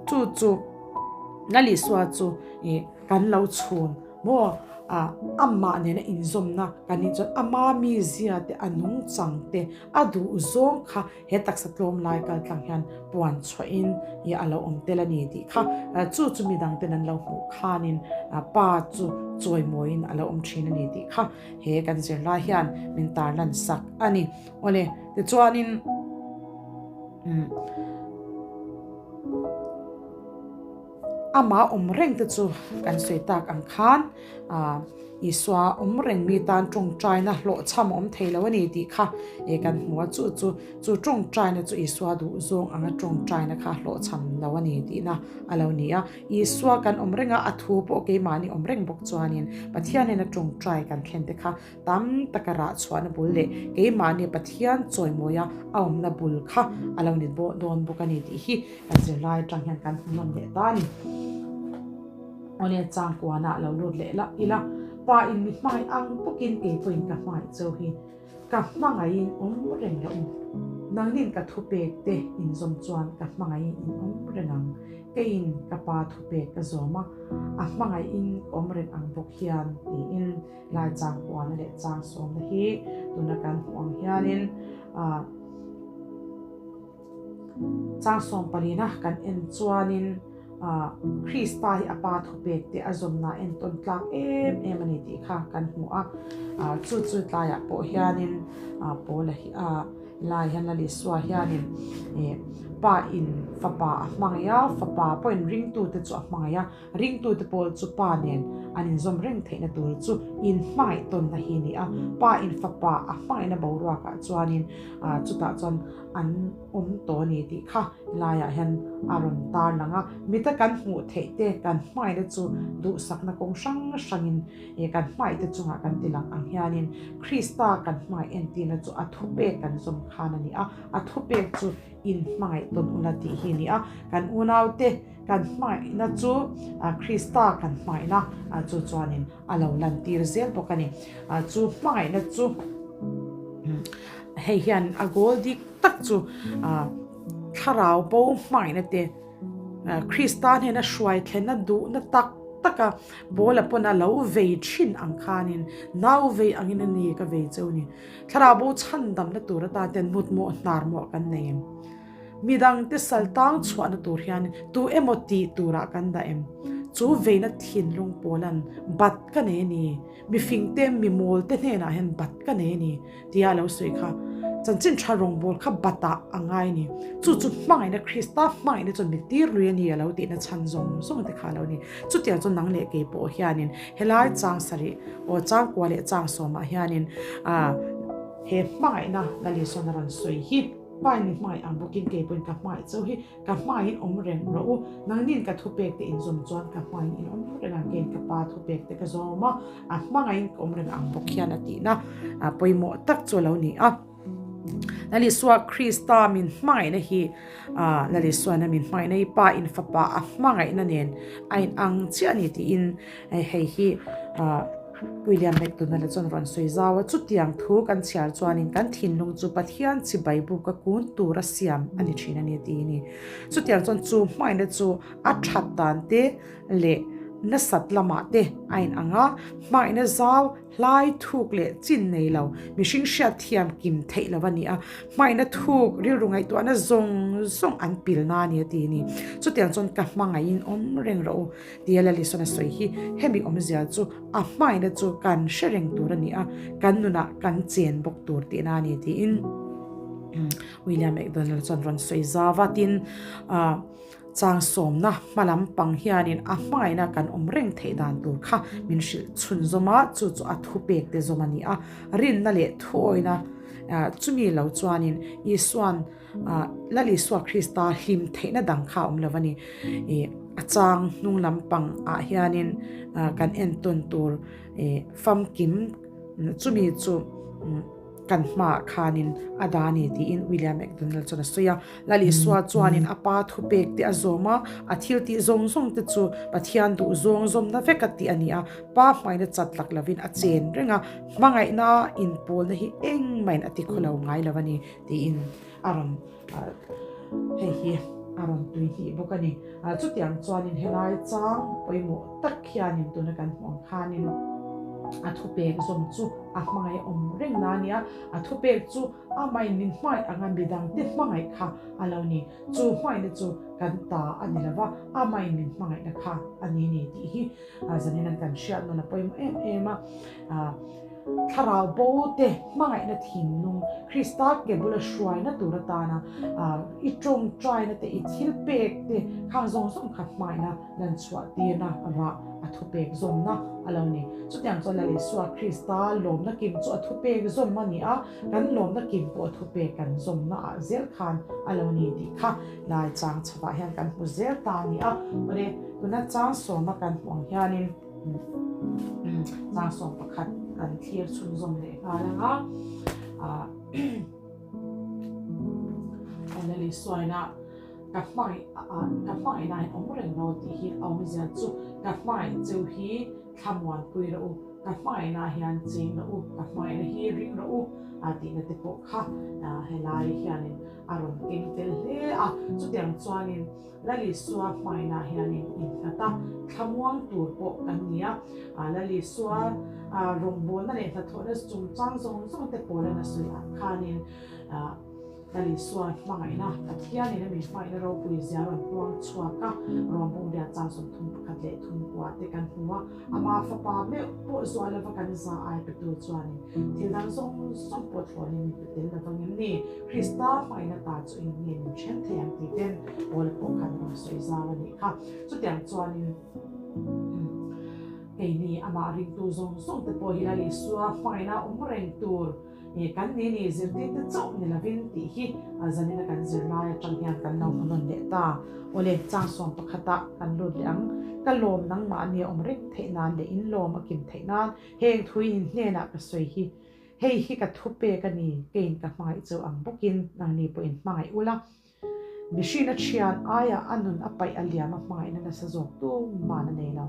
chu chu Lal Isua chu ih kan lo chhun maw amah nena inzawmna kan nih chuan ama mizia te a nungchang te a duhzawng kha He taksa tlawm lai kal tlang hian puan chhuahin i a lo awm tel a ni tih kha chu chu midang ten an lo hmuh khanin pa chu chawimawiin a lo awm thin a ni tih kha he kan zirlai hian min tarlan sak a ni. Awle, tichuanin umm amah awm reng te chu kan sawi tak ang khan ah Isua awm reng mi tan tawngtaina hlawhchham a awm thei lo a ni tih kha eh kan hmu a, chu chu chu tawngtaina chu Isua duh zawng anga tawngtaina kha hlawhchham lo a ni tihna a lo ni a. Isua kan awm reng a, a thu pawh keimahni awm reng bawk chuanin Pathianin a tawngtai kan thlen te kha tam taka rah chhuahna bul leh keimahni Pathian chawimawia a awmna bul kha a lo ni dawn bawk a ni tih hi kan zirlai atang hian kan hmu nawm leh ta a ni. Awle chang kuanah lo lut leh la ila, Pa in mi hmangaih ang bawkin kei pawhin ka hmangaih cheu hi ka hmangaihin awm reng loh u. Nangnin ka thupek te inzawm chuan ka hmangaihin in awm reng ang. Keiin ka Pa thupek ka zawm a, a hmangaihin ka awm reng ang bawk hian tiin lai chang kuana leh chang sawmna hi tuna kan hmuh ang hianin ah Chang sawm palina kan en chuanin Krista hi a pa thupek te a zawmna entawn tlak em em a ni tih kha kan hmu a. Chu chu tlaiah pawh hianin Paula hi lai hian Lal Isua hianin pa in fapa a hmangaih a, fapa pawhin ringtute chu a hmangaih a. Ringtute pawl chu Pa nen an inzawm reng theihna tur chu inhmangaih tawnna hi a ni a. Pa in fapa a hmangaihna boruakah chuanin chutah chuan an awm tawh a ni tih kha laiah hian a rawn tarlang a. Mita kan hmuh theih te kan hmangaihna chu duhsakna kawng hrang hrangin kan hmangaihte chungah kan ti lang ang hianin Krista kan hmangaih entirna chu a thupek kan zawm khan a ni a. A thupek chu inhmangaih tawn ula tih hi a ni a. Kan unaute Kan hmangaihna chu Krista kan hmangaihna chu chuanin a lo lantir zel bawk a ni. Chu hmangaihna chu hei hian a goal dik tak chu thlarau bo hmangaihna te Krista hnena hruai thlenna duhna tak taka Paula pawn a lo vei thin ang khanin nau vei angin a ni ka vei cheu ni. Thlarau bo chhandamna tur atan ten mutmawh hnarmawh kan nei em? Midangte sal tang chhuahna tur hian tu emaw tih turah kan dah em? Chu veina thinlung pawlan bat ka nei a ni, mifingte mimawlte hnenah hian bat ka nei a ni tia a lo sawi kha. Chanchin tha rawngbâwl kha batah a ngai a ni. Chu chu hmangaihna Krista hmangaihna chuan mi tir lui a ni a lo tihna chhan zawng zawng te kha a lo ni. Chutiang chu nang leh kei pawh hianin helai chang sarih aw changkua leh chang sawmah hianin he hmangaihna Lal Isuan a rawn sawi hi. Pa in mi hmangaih ang bawkin kei pawhin ka hmangaih chauh hi ka hmaiin awm reng rawh u. Nangnin ka thupek te inzawm chuan ka hmaiin in awm reng ang keiin ka pa thupek te ka zawm a, a hmangaihin ka awm reng ang bawk hian a tihna pawimawh tak chu a lo ni a. Lal Isua Krista min hmangaihna hi Lal Isuana min hmangaihna hi Pa in Fapa a hmangaihna nen a inang chiah a ni tiin hei hi William McDonald-a chuan rawn sawi zau a, chutiang thu kan chhiar chuanin kan thinlung chu Pathian chibai buka kun tura siam a ni thin a ni tih a ni. Chutiang chuan chu hmangaihna chu a that dan te leh nasat lamah te a inang a, hmangaihna zau hlai thuk leh chin nei lo mihring hriat thiam kim theih lo a ni a, hmangaihna thuk rilru ngaihtuahna zawng zawng an pilna a ni a ti a ni. Chutiang chuan ka hmangaihin awm reng rawh u. Tia Lalisona sawi hi hemi awmzia chu a hmaina chu kan hre reng tur a ni a, kan nunah kan chen bawk tur tihna a ni tiin William McDonald chuan rawn sawi zau a. Tin, chang sawmna hma lam pang hianin a hmaina kan awm reng theih dan tur kha min hrilh chhunzawm a, chu chu a thupek te zawm a ni a. Rinna leh thuawina chumi lo chuanin Isua'n Lal Isua Krista hlim theihna dang kha a awm lo a ni. Ih a chang hnung lampang ah hianin kan entawn tur ih famkim chumi chu. kan hmaah khanin a dah a ni tiin William MacDonald chuan a sawi a. Lal Isua chuanin a Pa thupek te a zawm a, a thil tih zawng zawng te chu Pathian duh zawng zawmna vek a tih a ni a, Pa hmaina chat lak lovin a chen reng a, hmangaihna inpawlna hi engmahin a ti khaw lo ngai lo a ni tiin a rawn hei hi a rawn tui hnih bawk a ni. Chutiang chuanin helai chang pawimawh tak hianin tuna kan hmuh ang khanin a thupek zawm chu a hmangaih awm reng na a ni a, a thupek chu amahin min hmangaih anga midangte hmangaih kha a lo ni. Chu hmangaihna chu kan ta a ni lova, amahin min hmangaihna kha a ni ni tih hi zanin an kan hriat nawn a pawimawh em em a. Thlarau bo te hmangaihna thinlung Krista ke bula hruaina tur atana i tawngtaina te i thil pek te khang zawng zawng kha hmangaihna lan chhuah tirna rah a thupek zawmna a lo ni. Chutiang chuan Lal Isua Krista lawmna kim chu a thupek zawm a ni a, kan lawmna kim pawh a thupek kan zawmna ah zel khan a lo ni tih kha lai chang chhavah hian kan hmu zel ta a ni a. Awle, tuna chang sawma kan hmuh ang hianin Chang 11 kan thlir chhunzawm leh nghal ang a. Lali suaina ka hmangaih ka hmangaihna hian awm reng lo tih hi a awmzia chu ka hmangaih cheu hi thlamuanpui rawh u, ka hmangaihna hian cheng rawh u, ka hmangaihna hi ring rawh u a tihna te pawh kha helai hianin a rawn keng tel hle a. Chutiang chuanin Lal Isua hmainah hianin innghat a, thlamuang tur pawh kan ni a. Lal Isua rawngbawlna leh hnathawhna chungchang zawng zawng te pawla na sawi ah khanin Lal Isua hmangaihna, Pathianin a mi hmangaihna ropui zia rawn puang chhuak a, rawngbawng riat chang 31 leh thumkua te kan hmu a. Ama fapa meuh pawh zuah lova kan za ai petu chuanin thil dang zawng zawng pawh thlawnin min pe tel lovang em ni? Krista hmangaihna ta chu eng nge min then thei ang tih ten Paula pawh khan rawn sawi zau a nih kha. Chutiang chuanin keini amah ringtu zawng zawng te pawh hi Lal Isua hmangaihna awm reng tur kan ni ni zirtirte chauh ni lovin tih hi zanina kan zirlai atang hian kan lo hmu nawn leh ta. Awle, chang 11 kan lut leh ang. Ka lawm nangmahni a awm reng theih nan leh in lawm a kim theih nan heng thuin in hnenah ka sawi hi Hei hi ka thupek a ni, keiin ka hmangaih cheu ang bawkin nangni pawhin hmangaih ula. Mihring a thian aia a nun a paih a liam a hmangaihna nasa zawk tuman a nei lo.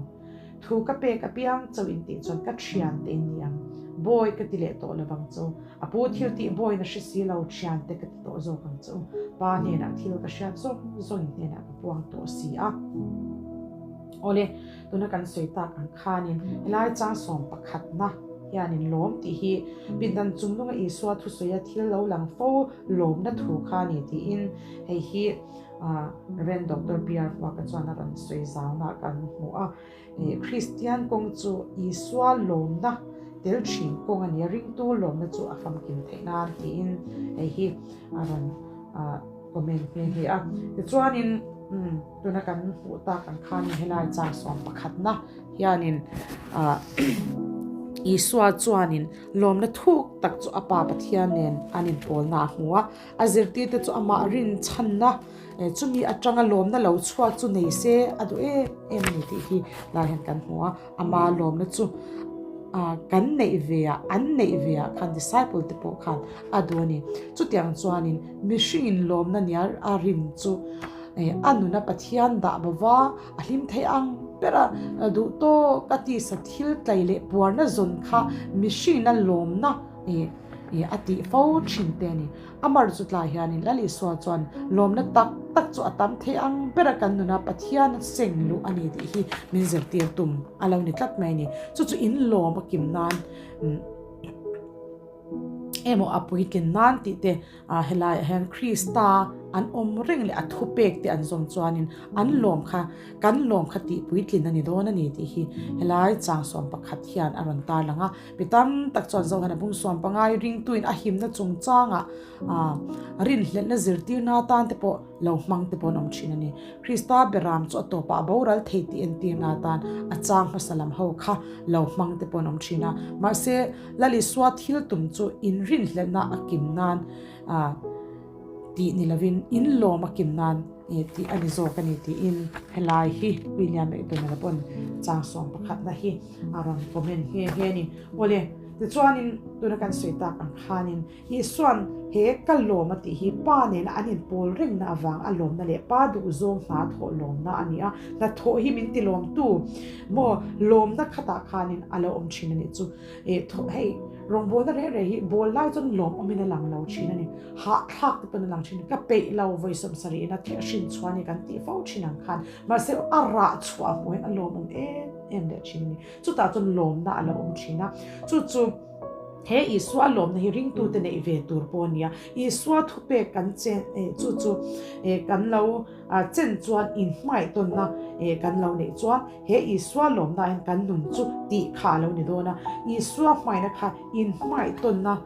Thu ka pek apiang chauh in tih chuan ka thian te in ni ang. Bawi ka ti leh tawh lovang chu. A pu thil tih bawiin a hre si lo, thian te ka ti tawh zawk ang chu. Pa hnenah thil ka hriat zawng zawng in hnenah ka puang tawh si a. Awle, tuna kan sawi tak ang khanin helai chang 11na hianin lawm tih hi pindan chungnunga Isua thusawia thil lo lang fo lawmna thu kha a ni tiin hei hi Rev. Doctor PR Huaka chuan a rawn sawi zauna kan hmu a. Kristian kawng chu Isua lawmna tel thin kawng a ni a, ringtu lawmna chu a famkim theih nan tiin hei hi a rawn comment nghe nghe a. Tichuanin tuna kan hmuh tak ang khanin helai chang 11na hianin Isua chuanin lawmna thuk tak chu a Pa Pathian nen an inpawlna a hmu a, a zirtirte chu amah rinchhanna chumi atanga lawmna lo chhuak chu nei se a duh em em a ni tih hi lai hian kan hmu a, ama lawmna chu kan neih ve ah an neih ve ah khan disciple te pawh khan a duh a ni. Chutiang chuanin mihringin lawmna nia a rin chu a nuna Pathian dah bova a hlim thei ang ber a, duh tawk a tisa thil tlai leh puarna zawn kha mihringin a lawmna a tih fo thin te a ni. Amar chu tlai hianin Lal Isua chuan lawmna tak tak chu a tam thei ang ber a kan nuna Pathian a seng luh a ni tih hi min zirtir tum a lo ni tlat mai a ni. Chu chu in lawm a kim nan emaw a puitlin nan tih te helaiah hian Krista an awm reng leh a thupek te an zawm chuanin an lawm kha kan lawm kha tih puitlin a ni dawn a ni tih hi helai chang 11 hian a rawn tarlang a. Mi tam tak chuan Zohana bung 15 ringtuin a himna chungchangah rinhlelhna zirtirna atan te pawh lo hmang te pawh an awm thin a ni. Krista beram chu a tawpah a boral thei tih entirna atan a chang hmasa lam ho kha lo hmang te pawh an awm thin a. Mahse, Lal Isua thil tum chu inrinhlelhna a kim nan tih ni lovin inlawm a kim nan tih a ni zawk a ni tiin helai hi William McDonald-a pawn chang 11na hi a rawn comment nghe nghe a ni. Awle. Tichuanin, tuna kan sawi tak ang khanin Isua'n he ka lawm a tih hi Pa nena an inpawl rengna avang a lawmna leh Pa duhzawng hna thawh lawmna a ni a, hnathawh hi min tilawmtu maw lawmna khatah khanin a lo awm thin a nih chu. Eh thawh hei rawngbawlna reng reng hi bawl lai chuan lawmawmin a lang lo thin a ni, hahthlak te pawn a lang thin a ni, ka peih lo vawi sawmsarih ina theh hrin chhuah a ni kan tih fo thin ang khan mahse a rah chhuah hmuh hian a lawmawm em em leh thin a ni. Chutah chuan lawmna a lo awm thin a, chu chu he Isua lawmna hi ringtute neih ve tur pawh a ni a, Isua thupek kan chen eh chu chu eh kan lo chen chuan inhmaihtawnna eh kan lo neih chuan he Isua lawmna hian kan nun chu tih kha a lo ni dawn a, Isua hmaina kha inhmaihtawnna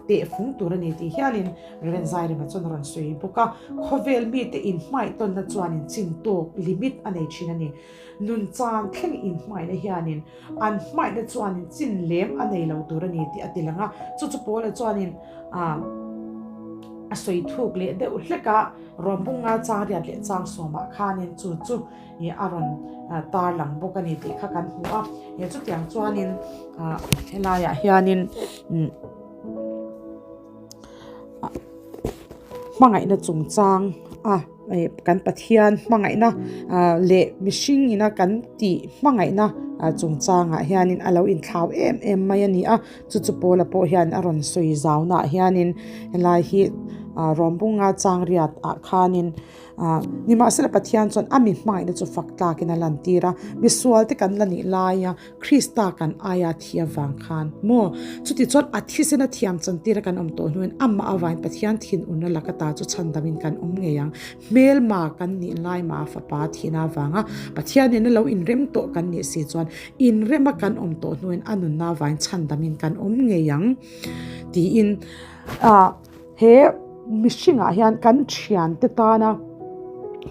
tehfung tur a ni tih hialin Rev. Zairema chuan a rawn sawi bawk a, khawvel mite inhmaihtawnna chuanin chintawk limit a nei thin a ni. Nun chan thleng inhmaihna hianin an hmaihna chuanin chin lem a nei lo tur a ni tih a ti lang a, chu chu Paula chuanin a sawi thuk leh deuh hlek a, Rawmbunga chang riat leh chang sawmah khanin chu chu a rawn tar lang bawk a ni tih kha kan hmu a, chutiang chuanin helaiah hianin. Hmangaihna chungchang a kan Pathian hmangaihna leh mihring ina kan tih hmangaihna chungchangah hianin a lo inthlau em em mai a ni a, chu chu Paula pawh hian a rawn sawi zaunaah hianin helai hi Rawmbunga changriat ah khanin nimahsela Pathian chuan a mi hmangaihna chu fak tlakin a lantir a, misual te kan la nih laia Krista kan aia thi avang khan maw? Chutichuan a thisena thiam chantira kan awm tawh hnuin amah avain Pathian thinurna laka ta chu chhandamin kan awm ngei ang. Hmelma kan nih lai mah a fapa thihna avanga Pathian nena lo inrem tawh kan nih si chuan inrema kan awm tawh hnuin a nunna avain chhandamin kan awm ngei ang tiin he mihringah hian kan thiante tana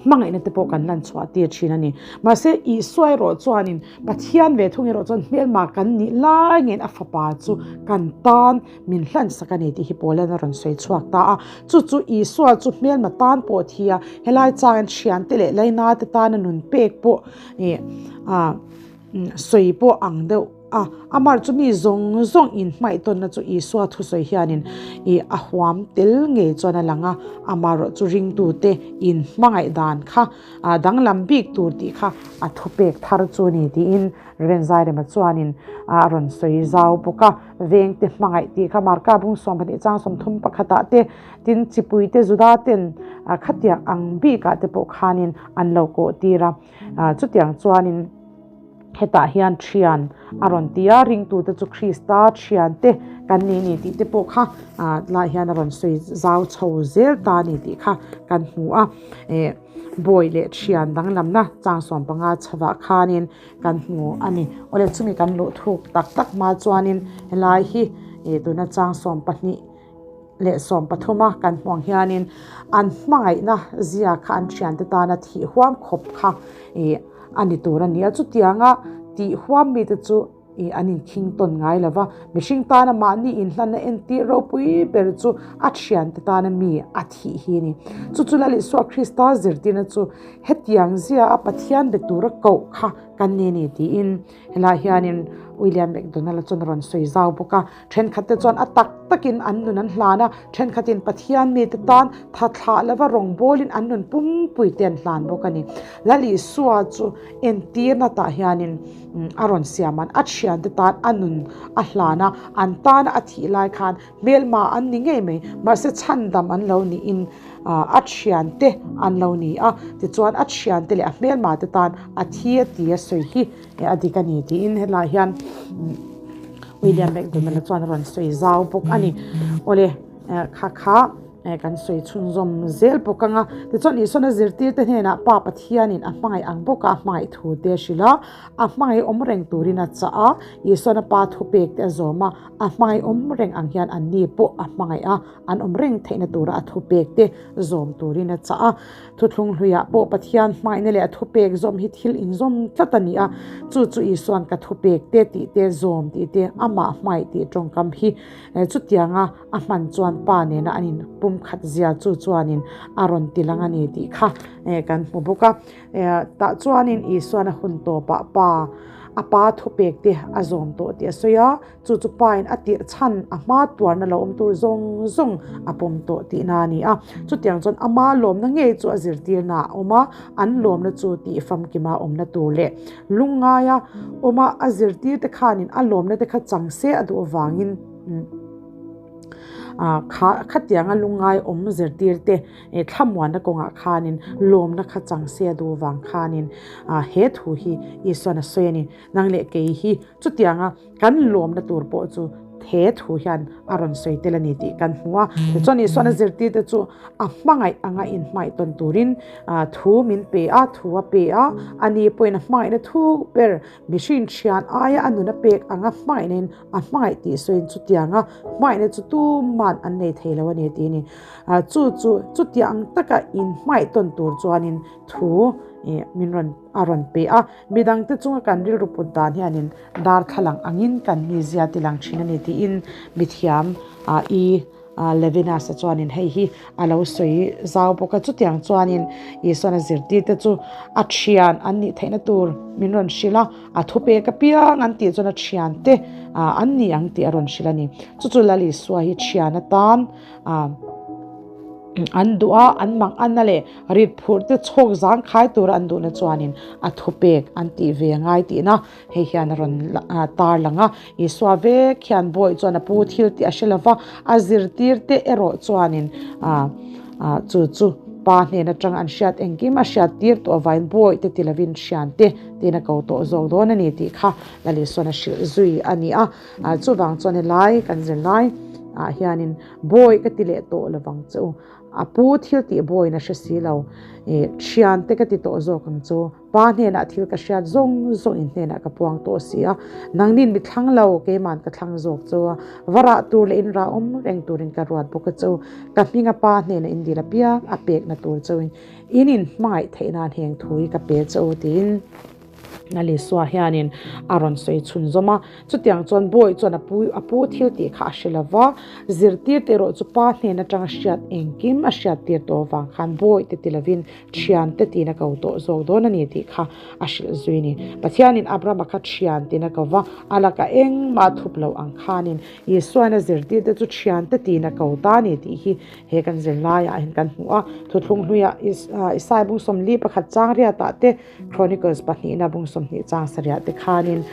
hmangaihna te pawh kan lan chhuah tir thin a ni. Mahse Isua erawh chuanin Pathian ve thung erawh chuan hmelma kan nih lai ngeiin a fapa chu kan tan min hlansak a ni tih hi Paulan a rawn sawi chhuak ta a. Chu chu Isua chu hmelma tan pawh thi a, helai changin thiante leh laina te tana nun pek pawh ih ah sawi pawh ang deuh a. Amar chu mi zawng zawng inhmaihtawnna chu Isua thusawi hianin ih a huam tel ngei chuan a lang a, amaherawh chu ringtute inhmangaih dan kha a danglam bik tur tih kha a thupek thar chu a ni tiin Rev. Zairema chuanin a rawn sawi zau bawk a. Vengte hmangaih tih kha Marka bung 12 chang 30 pakhatah te tin chipuite Juda ten khatiang ang bikah te pawh khanin an lo kawh tir a, chutiang chuanin Hetah hian thian a rawn ti a, ringtute chu Krista thiante kan ni ni tih te pawh kha tlaiah hian a rawn sawi zau chho zel ta a ni tih kha kan hmu a. Eh bawi leh thian danglamna chang 15 chhovah khanin kan hmu a ni. Awle chumi kan luh thuk tak tak hma chuanin helai hi eh tuna chang 12 leh 13 a kan hmuh ang hianin an hmangaihna zia kha an thiante tana thih huam khawp kha ih a ni tur a ni a. Chutianga tih huam mite chu ih an inkhing tawn ngai lo va, mihring tana mahni inhlanna entir ropui ber chu a thiante tana mi a thih hi a ni. Chu chu Lal Isua Krista zirtirna chu hetiang zia a Pathian be tura koh kha kan ni a ni tiin helaiah hianin William McDonald-a chuan a rawn sawi zau bawk a. Thenkhatte chuan a tak takin an nun an hlan a, thenkhatin Pathian mite tan tha thlah lova rawngbawlin an nun pumpuite an hlan bawk a ni. Lal Isua chu entirna tah hianin a rawn siam an, a thiante tan a nun a hlan a, an tana a thih lai khan hmelma an ni ngei mai, mahse chhandam an lo niin a thiante an lo ni a, tichuan a thiante leh a hmelma te tan a thi a ti a sawi hi a dik a ni tiin helaiah hian William McDonald-a chuan a rawn sawi zau bawk a ni. Awle, kha kha kan sawi chhunzawm zel bawk ang a. Tichuan Isuan a zirtirte hnenah Pa Pathianin a hmangaih ang bawka a hmangaih thu te a hrilh a, a hmangaih awm reng turin a chah a, Isuan a Pa thupek te a zawm a, a hmangaih awm reng ang hian anni pawh a hmangaih a, an awm reng theihna tura a thupek te zawm turin a chah a. Thuthlung hluiah pawh Pathian hmangaihna leh a thupek zawm hi thil inzawm tlat a ni a, chu chu Isua'n ka thupek te tih te zawm tih te amah hmangaih tih tawngkam hi chutianga a hman chuan Pa nena an inpumkhat zia chu chuanin a rawn ti lang a ni tih kha kan hmu bawk a. Tah chuanin Isua'n a hun tawpah Pa. a Pa thupek te a zawm tawh tih a sawi a, chu chu Pain a tirh chhan a hma tuarna lo awm tur zawng zawng a pawm tawh tihna a ni a. Chutiang chuan ama lawmna ngei chu a zirtirna a awm a, an lawmna chu tih famkima awmna tur leh lungngaia awma a zirtirte khanin a lawmna te kha chang se a duh avangin kha khatianga lungngai awm zirtirte thlamuanna kawngah khanin lawmna kha chang se a duh avang khanin he thu hi Isuan a sawi a ni. Nang leh kei hi chutianga kan lawmna tur pawh chu he thu hian a rawn sawi tel a ni tih kan hmu a. Tichuan Isuan a zirtirte chu a hmangaih anga inhmangaih tawn turin thu min pe a, thu a pe a, ani pawhin a hmangaihna thu ber mihring thian aia a nun a pek anga hmangaihnain a hmangaih tih sawiin chutianga hmangaihna chu tuman an nei thei lo a ni tih a ni. Chu chu chutiang taka inhmangaih tawn tur chuanin thu min rawn a rawn pe a. Midangte chunga kan rilru put dan hianin darthlalang angin kan mizia tilang thin a ni tiin mithiam E. Levinas-a chuanin hei hi a lo sawi zau bawk a. Chutiang chuanin Isuan a zirtirte chu a thian an nih theihna tur min rawn hrilh a, a thupek apiang an tih chuan a thiante an ni ang tih a rawn hrilh a ni. Chu chu Lal Isua hi thian atan An duh a, an mang anna leh rit phurh te chhawk zang khai tura an duhna chuanin a thupek an tih ve a ngai tihna hei hian a rawn tar lang a. Isua vek hian bawi chuan a pu thil tih a hre lo va, a zirtir te erawh chuanin chu chu pa hnen atang an hriat engkim a hriat tir tawh avain bawi te ti lovin hrian te tiin a ko tawh zawk dawn a ni tih kha Lal Isuan a hrilh zui a ni a. Chuvang chuan helai kan zirlai ah hianin Bawi ka ti leh tawh lovang che u. A pu thil tih bawiin a hre si lo. Ih, thiante ka ti tawh zawk ang chu. Pa hnenah thil ka hriat zawng zawng in hnenah ka puang tawh si a. Nangnin mi thlang lo, keiman ka thlang zawk chu a. Va rah tur leh in rah awm reng turin ka ruat bawk a chu. Ka hminga pa hnenah in dil apiang a pekna tur chauhin in inhmangaih theih nan heng thu hi ka pe che u tiin. Nalisua hianin a rawn sawi chhunzawm a, chutiang chuan bawi chuan a pu a pu thil tih kha a hre lo va, zirtirte erawh chu pa hnen atanga hriat engkim a hriattir tawh avang khan bawi te ti lovin thiante tiin a ko tawh zawk dawn a ni tih kha a hrilh zui a ni. Pathianin Abrahama kha thian tiin a ko va, a lakah engmah a thup lo ang khanin Isuain a zirtirte chu thiante tiin a ko ta a ni tih hi he kan zirlaiah hian kan hmu a. Thuthlung hnuiah Isai bung 41 chang riatah te Chronicles pahnihna bung 20 chang sarih te khanin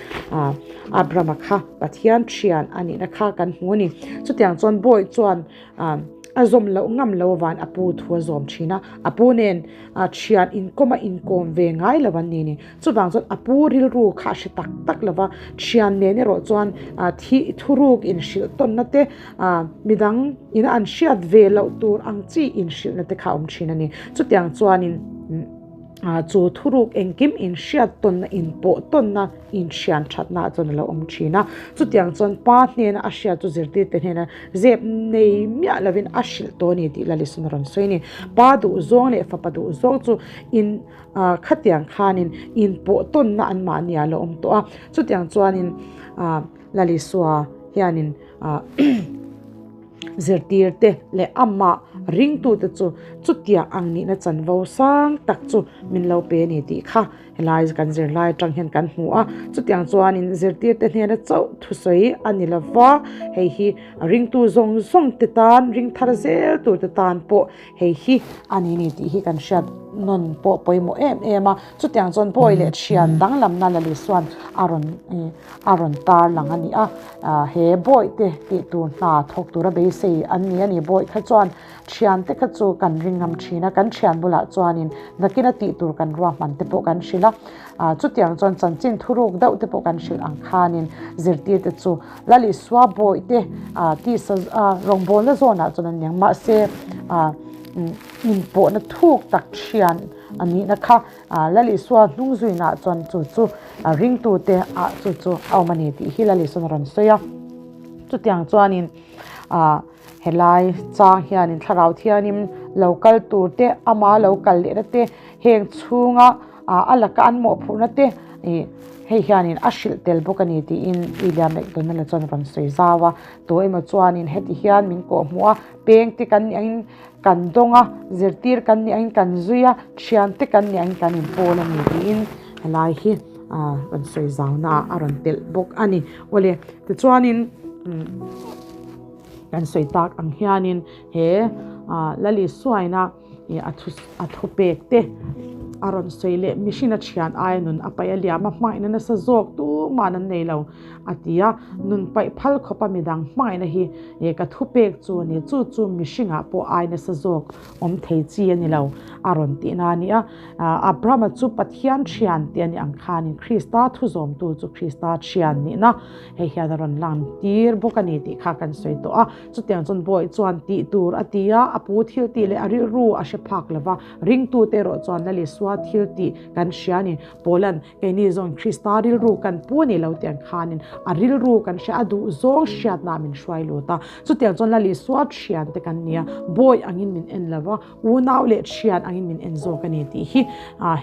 Abrahama kha Pathian thian a nihna kha kan hmu a ni. Chutiang chuan bawi chuan a zawm loh ngam lo avangin a pu thu a zawm thin a, a pu nen thian inkawm a inkawm ve ngai lo an ni a ni. Chuvang chuan a pu rilru kha a hre tak tak lo va, thian nen erawh chuan thih thuruk inhrilh tawnna te midang ina an hriat ve loh tur ang chi inhrilhna te kha a awm thin a ni. Chutiang chuanin. Chu thuruk engkim inhriat tawnna, inpawh tawnna, inhrian thatna ah chuan a lo awm thin a. Chutiang chuan pa hnena a hriat chu zirtirte hnena zep nei miah lovin a hrilh tawh a ni tih Lalisuna rawn sawi a ni. Pa duhzawng leh fapa duhzawng chu in khatiang khanin inpawh tawnna anmahni ah a lo awm tawh a. Chutiang chuanin Lalisua hianin Zirtirte leh amah ringtute chu chutiang ang nihna chanvo sang tak chu min lo pe a ni tih kha helai kan zirlai atang hian kan hmu a. Chutiang chuanin zirtirte hnena chauh thusawi a ni lo va, hei hi ringtu zawng zawng te tan, ring thar zel turte tan pawh hei hi a ni ni tih hi kan hriat nawn pawh pawimawh em em a. Chutiang chuan bawi leh thian danglamna Lalisuan a rawn a rawn tar lang a ni a, he bawihte tih tur hna thawk tura beisei an ni a ni. Bawih kha chuan thiante kha chu kan ring ngam thin a, kan thian bulah chuanin nakina tih tur kan ruahman te pawh kan hrilh a, chutiang chuan chanchin thuruk deuh te pawh kan hrilh ang khanin zirtirte chu Lal Isua bawihte tisa rawngbawlna zawnah chuan an ni ang mahse inpawhna thuk tak thian a nihna kha Lal Isua hnung zuinah chuan chu chu ringtute ah chu chu a awm a ni tih hi Lal Isuan a rawn sawi a. Chutiang chuanin helai chang hianin Thlarau Thianin lo kal tur te, ama lo kal lehna te, heng chhunga a laka an mawhphurhna te hei hianin a hrilh tel bawk a ni tiin William McDonald-a chuan a rawn sawi zau a. Tu emaw chuanin heti hian min kawhhmuh a, pengte kan nih angin Kan dawng a, zirtir kan nih angin kan zui a, thiante kan nih angin kan inpawl a ni tiin helai hi rawn sawi zauna ah a rawn telh bawk a ni. Awle tichuanin kan sawi tak ang hianin he Lal Isuaina a thu a thupek te a rawn sawi leh mihring a thian aia nun a paih a liam a hmangaihna nasa zawk tumah an nei lo a ti a, nun paih phal khawpa midang hmangaihna hi ka thupek chu a ni, chu chu mihringah pawh ai nasa zawk awm thei chi a ni lo a rawn tihna a ni a. Abrahama chu Pathian thian tih a nih ang khanin Krista thuzawmtu chu Krista thian nihna hei hian a rawn lang tir bawk a ni tih kha kan sawi tawh a. Chutiang chuan bawi chuan tih tur a ti a, a pu thil tih leh a rilru a hre phak lo va, ringtute erawh chuan Lal Isua thil tih kan hria a ni. Paulan Keini zawng Krista rilru kan pu a ni lo tih ang khanin a rilru kan hria, a duh zawng hriatna min hruai lut a. Chutiang chuan Lal Isua thiante kan ni a, bawi angin min en lo va, unau leh thian angin min en zawk a ni tih hi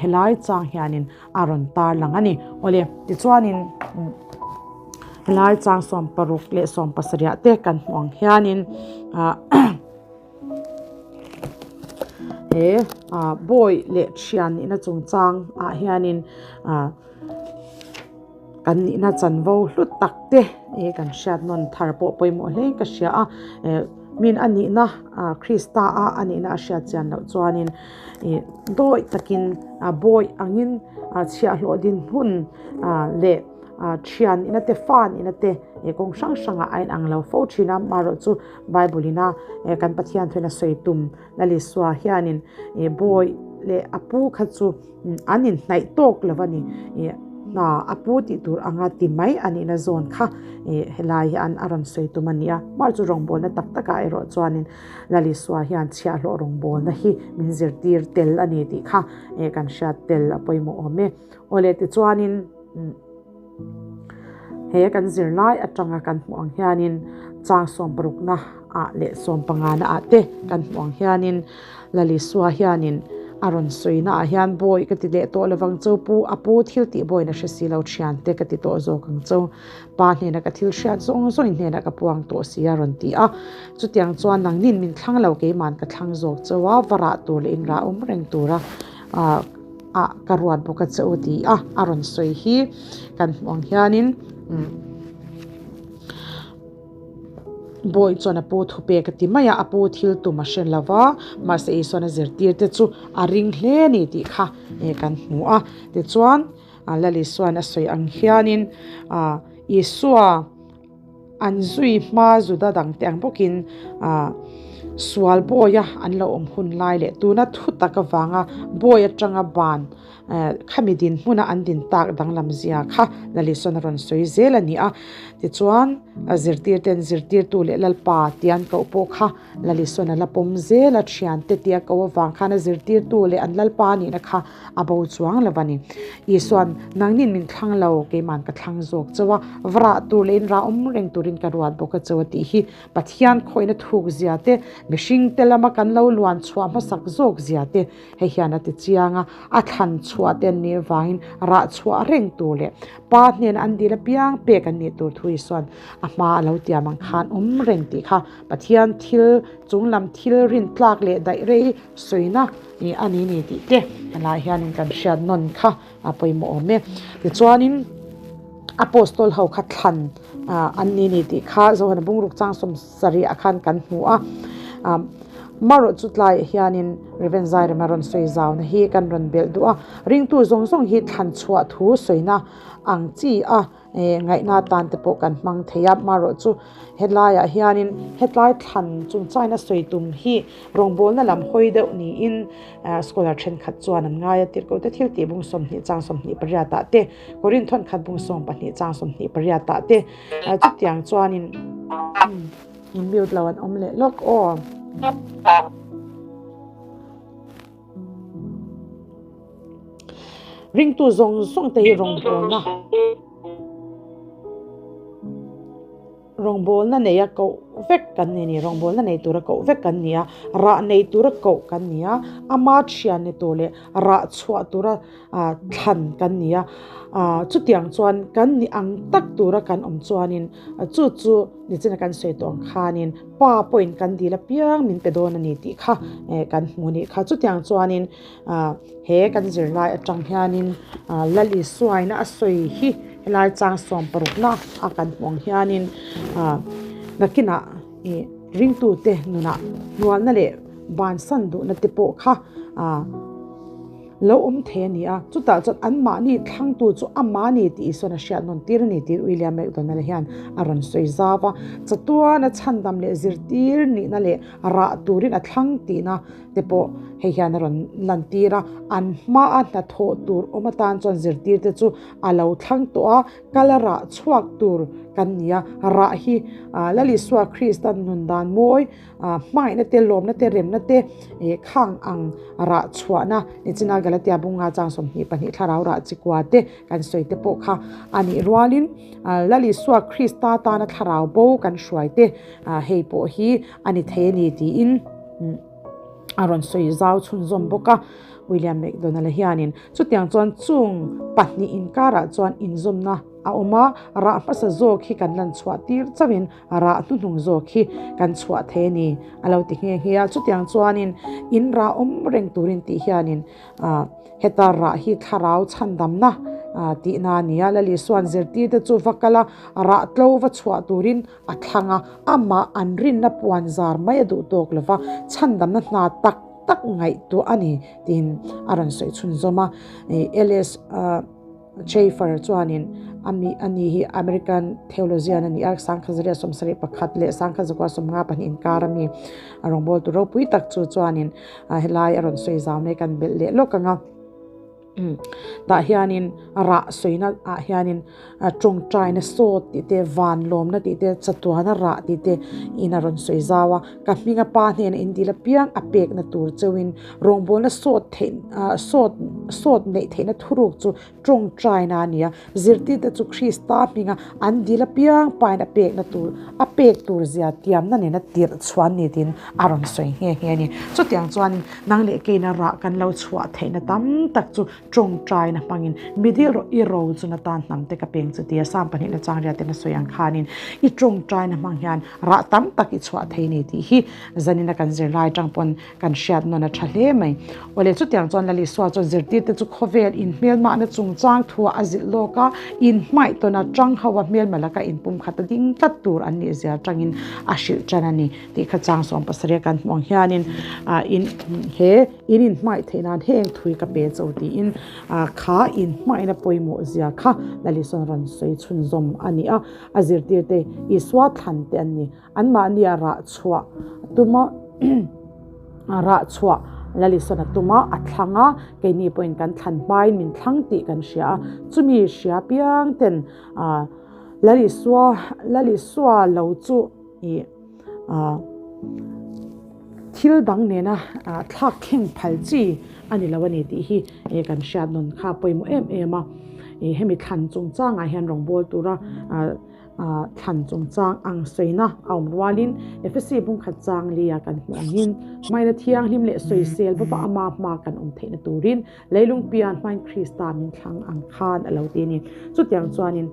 helai chang hianin a rawn tarlang a ni. Awle, tichuanin helai chang 16 leh 17 te kan hmuh ang hianin He bawi leh thian nihna chungchang ah hianin kan nihna chanvo hlut tak te ih kan hriat nawn thar pawh pawimawh hle in ka hria a min a nihna Krista a a nihna a hriat chian loh chuanin ih dawi takin bawi angin chhiahhlawh dinhmun leh. Thian ina te, fan ina te eh kawng hrang hrangah a inang lo fo thin a, amaherawhchu Bible ina eh kan Pathian thuin a sawi tum Lal Isua hianin eh bawi leh a pu kha chu an inhnaih tawk lo a ni, eh hna a pu tih tur anga ti mai a nihna zawn kha eh helai hian a rawn sawi tum a ni a, amaherawhchu rawngbawlna tak takah erawh chuanin Lal Isua hian chhiahhlawh rawngbawlna hi min zirtir tel a ni tih kha eh kan hriat tel a pawimawh awm e. Awle tichuanin he kan zirlai atanga kan hmuh ang hianin chang sawmparukna ah leh sawmpangana ah te kan hmuh ang hianin Lal Isua hianin a rawn sawina ah hian bawi ka ti leh tawh lovang chu pu a pu thil tih bawiin a hre si lo thian te ka ti tawh zawk ang chu pa hnena ka thil hriat zawng zawng in hnenah ka puang tawh si a rawn ti a chutiang chuan nangnin min thlang lo keiman ka thlang zawk chu a va rah tur leh in rah awm reng tura ah ah ka ruat bawk a che u ti a a rawn sawi hi kan hmuh ang hianin bawi chuan a pu thu pek a ti mai a a pu thil tum a hre lo va mahse Isuan a zirtir te chu a ring hle a ni tih kha kan hmu a tichuan Lal Isuan a sawi ang hianin ah Isua. An zui hma Juda dangte ang bawkin sual bawia an lo awm hun lai leh tuna thu tak avanga bawi atanga ban khami dinhmuna an din tak danglam zia kha Lalisona rawn sawi zel a ni a. Tichuan zirtirten zirtirtu leh Lalpa tia an koh pawh kha Lalisona la pawm zel a, thiante tia koh avang khan a zirtirtu leh an Lalpa nihna kha A bo chuang lo a ni. Isuan, Nangnin min thlang lo, keiman ka thlang zawk chauh a, va rah tur leh in rah awm reng turin ka ruat bawk a chauh a tih hi Pathian khawihna thuk zia te, mihring te lama kan lo luan chhuah hmasak zawk zia te hei hian a ti chiang a, a thlan chhuah te an nih avangin rah chhuah reng tur leh Pa hnena an dil apiang pek an nih tur thu Isuan a hma a lo tiam ang khan awm reng tih kha Pathian thil chunglam thil rintlak leh daih rei sawina Ih a ni ni tih te helai hianin kan hriat nawn kha a pawimawh awm e. Tichuanin Apostol ho kha thlan an ni ni tih kha Zohana bungruk chang 70 ah khan kan hmu a. Marawh chu tlaiah hianin Rev. Zairema rawn sawi zauna hi kan rawn belh duh a. Ringtu zawng zawng hi thlan chhuah thu sawina ang chi a. Ngaihna atan te pawh kan hmang thei a, marawh chu helaiah hianin hetlai thlan chungchaina sawi tum hi rawngbawlna lam hawi deuh niin scholar thenkhat chuan an ngai a, Tirhkohte thil tih bung 20 chang 28 ah te, Korin thawnkhat bung 12 chang 28 ah te chutiang chuanin in mute lo an awm leh lawk aw. Ringtu zawng zawng te hi rawngbawlna Rawngbawlna neia koh vek kan ni a ni. Rawngbawlna nei tura koh vek kan ni a, rah nei tura koh kan ni a, ama thian ni tur leh rah chhuah tura thlan kan ni a. Chutiang chuan kan ni ang tak tura kan awm chuanin chu chu nichina kan sawi tawh ang khanin Pa pawhin kan dil apiang min pe dawn a ni tih kha kan hmu nih kha. Chutiang chuanin he kan zirlai atang hianin Lal Isuaina a sawi hi helai chang sawmparukna a kan hmuh ang hianin nakinah ih ringtute nunah hnualna leh bansan duhna te pawh kha lo awm thei a ni a, chutah chuan anmahni thlangtu chu amah a ni tih Isua'n a hriat nawn tir a ni tiin William McDonald hian a rawn sawi zau a. Chatuana chhandam leh zirtir nihna leh rah turin a thlang tihna te pawh hei hian a rawn lantir a, an hmaa hnathawh tur awm atan chuan zirtirte chu a lo thlang tawh a, kal a rah chhuak tur kan ni a, rah hi Lal Isua Krista nun dan mawi hmangaihna te, lawmna te, remna te khang ang rah chhuahna nichina Galatia bunga chang 22 thlarau rah chikua te kan sawi te pawh kha a nih rualin Lal Isua Krista tana thlarau bo kan hruai te hei pawh hi a ni thei a ni tiin a rawn sawi zau chhunzawm bawk a. William McDonald-a hianin chutiang chuan chung pahnih inkarah chuan inzawmna a awm a, rah hmasa zawk hi kan lan chhuah tir chauhin rah hnuhnung zawk hi kan chhuah thei a ni a lo ti nghe nghe a. Chutiang chuanin in rah awm reng turin tih hianin heta rah hi thlarau chhandamna tihna a ni a. Lali Suan zirtirte chu va kal a, rah tlo va chhuah turin A thlang a, amah an rinna puan zar mai a duh tawk lo va, chhandamna hna tak tak ngaihtuah a ni tiin a rawn sawi chhunzawm a. LS Chafer chuanin a mi a ni hi American theologian a ni a, Sangkhazaria 71 leh Sangkhazakua 52 inkar a mi a rawngbawltu ropui tak chu chuanin helai a rawn sawi zau mai kan belh leh lawk ang a. Tah hianin rah sawina ah hianin tawngtaina sawt tih te van lawmna tih te chatuana rah tih te in a rawn sawi zau a ka hminga pa hnena in dil apiang a pekna tur chauhin rawngbawlna sawt theih ah sawt sawt neih theihna thuruk chu tawngtaina a ni a zirtirte chu Krista hminga an dil apiang pain a pekna tur a pek tur zia tiamna nena tirh chhuan ni tiin a rawn sawi nghe nghe a ni chutiang chuanin Nang leh keina rah kan lo chhuah theihna tam tak chu tawngtaina hmangin midil rawh i ro chun atan hnam te ka peng chu tia Psalm pahnihna chang riat ten a sawi ang khanin i tawngtaina hmang hian rah tam tak i chhuah thei ni tih hi zanina kan zirlai tang pawn kan hriat nawn a tha hle mai. Awle chutiang chuan Lal Isua chuan zirtirte chu khawvel inhmelmahna chungchang thuah a zilh lawk a, inhmaih tawna tang ho a hmelma laka inpumkhat a ding tlat tur an nih zia tangin a hrilh tan a ni. Tih kha chang 70 kan hmuh ang hianin ah in he in inhmaih theih nan heng thui ka pe cho tiin ah kha inhmaihna pawimawh zia kha Lalisua rawn sawi chhunzawm a ni a, a zirtir te Isua thlan te an ni. Anmahni a rah chhuah tuma rah chhuah Lalisua a tuma a thlang a, keini pawhin kan thlan hmain min thlang tih kan hria a, chumi hria piang ten ah Lalisua Lalisua lo chu Ih ah thil dang nena ah thlak thleng phal chi a ni lo a ni tih hi ih kan hriat nawn kha a pawimawh em em a. Ih hemi thlan chungchangah hian rawngbâwl tura ah ah thlan chungchang ang sawina a awm rualin Efesi bungkhat chang lia kan hmuh angin hmaina thianghlim leh sawisel bawpa ama hma kan awm theihna turin Leilung pian hmain Krista min thlang ang khan a lo ti a ni. Chutiang chuanin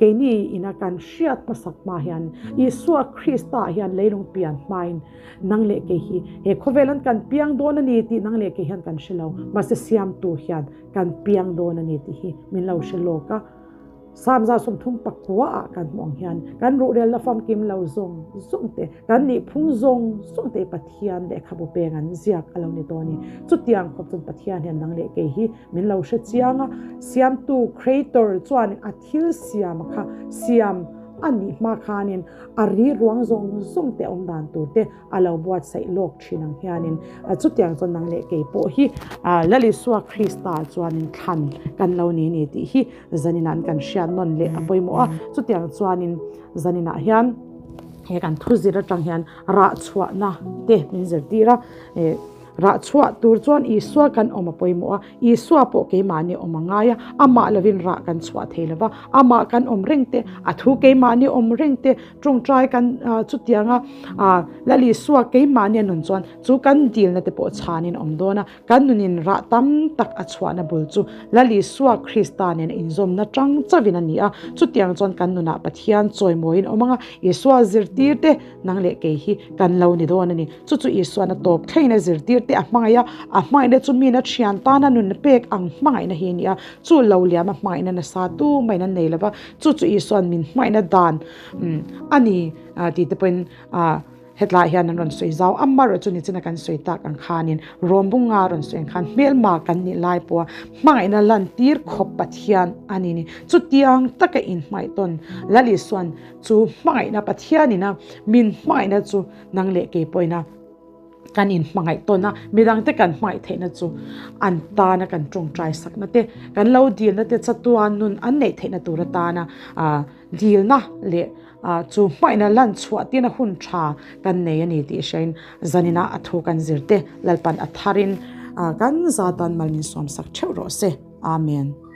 keini ina kan hriat hmasak hma hian Isua Krista hian leilung pian hmain nang leh kei hi he khawvel an kan piang dawn a ni tih nang leh kei hian kan hre lo. Mahse Siamtu hian kan piang dawn a ni tih hi min lo hre lawk a. Samza 34 ah kan hmuh ang hian kan ruhrelna famkim lo zawng zawng te, kan nihphung zawng zawng te Pathian lehkhabu peng an ziak a lo ni tawh a ni. Chutiang khawp chuan Pathian hian nang leh kei hi min lo hre chiang a, Siamtu, Creator, chuanin a thil siam kha siam a nih hma khanin a ri ruang zawng zawng te awm dan tur te a lo buatsaih lawk thin ang hianin chutiang chuan nang leh kei pawh hi Lal Isua Krista chuanin thlan kan lo ni ni tih hi zaninah an kan hriat nawn leh a pawimawh a, chutiang chuanin zaninah hian he kan thuzir atang hian rah chhuahna te min zirtir a. Rah chhuah tur chuan Isua kan awm a pawimawh a, Isua pawh keimahni awm a ngai a, amah lovin rah kan chhuah thei lo va, amah kan awm reng te, a thu keimahni awm reng te, tawngtai kan chutianga Lal Isua keimahni a nun chuan chu kan dilna te pawh chhanin a awm dawn a, kan nunin rah tam tak a chhuahna bul chu Lal Isua Krista nen a inzawmna chang chauhin a ni a, chutiang chuan kan nunah Pathian chawimawiin a awm ang a, Isua zirtir te nang leh kei hi kan lo ni dawn a ni. Chu chu Isuan a tawp thlengin a zirtir te a hmangaih a, a hmangaihna chu miin a thian tana nun pek ang hmangaihna hi a ni a, chu lo liam a hmangaihna nasa tu maiin an nei lo va, chu chu Isuan min hmangaihna dan a ni tih te pawhin hetlaiah hian an rawn sawi zau. Amaherawhchu chu nichina kan sawi tak ang khanin Rawmbunga rawn sawi ang khan hmelma kan nih lai pawha hmangaihna lantir khawp Pathian a ni ni. Chutiang taka inhmaihtawn Lal Isuan chu hmangaihna Pathianina min hmangaihna chu Nang leh kei pawhin kan inhmangaih tawn a, midangte kan hmangaih theihna chu an tana kan tawngtai sakna te, kan lo dilna te chatuan nun an neih theihna tur atana dilna leh chu hmangaihna lan chhuah tina hun tha kan nei a ni tih hriain zanina a thu kan zir te Lalpan a tharin kan zatan mal min sawmsak theuh rawh se. Amen.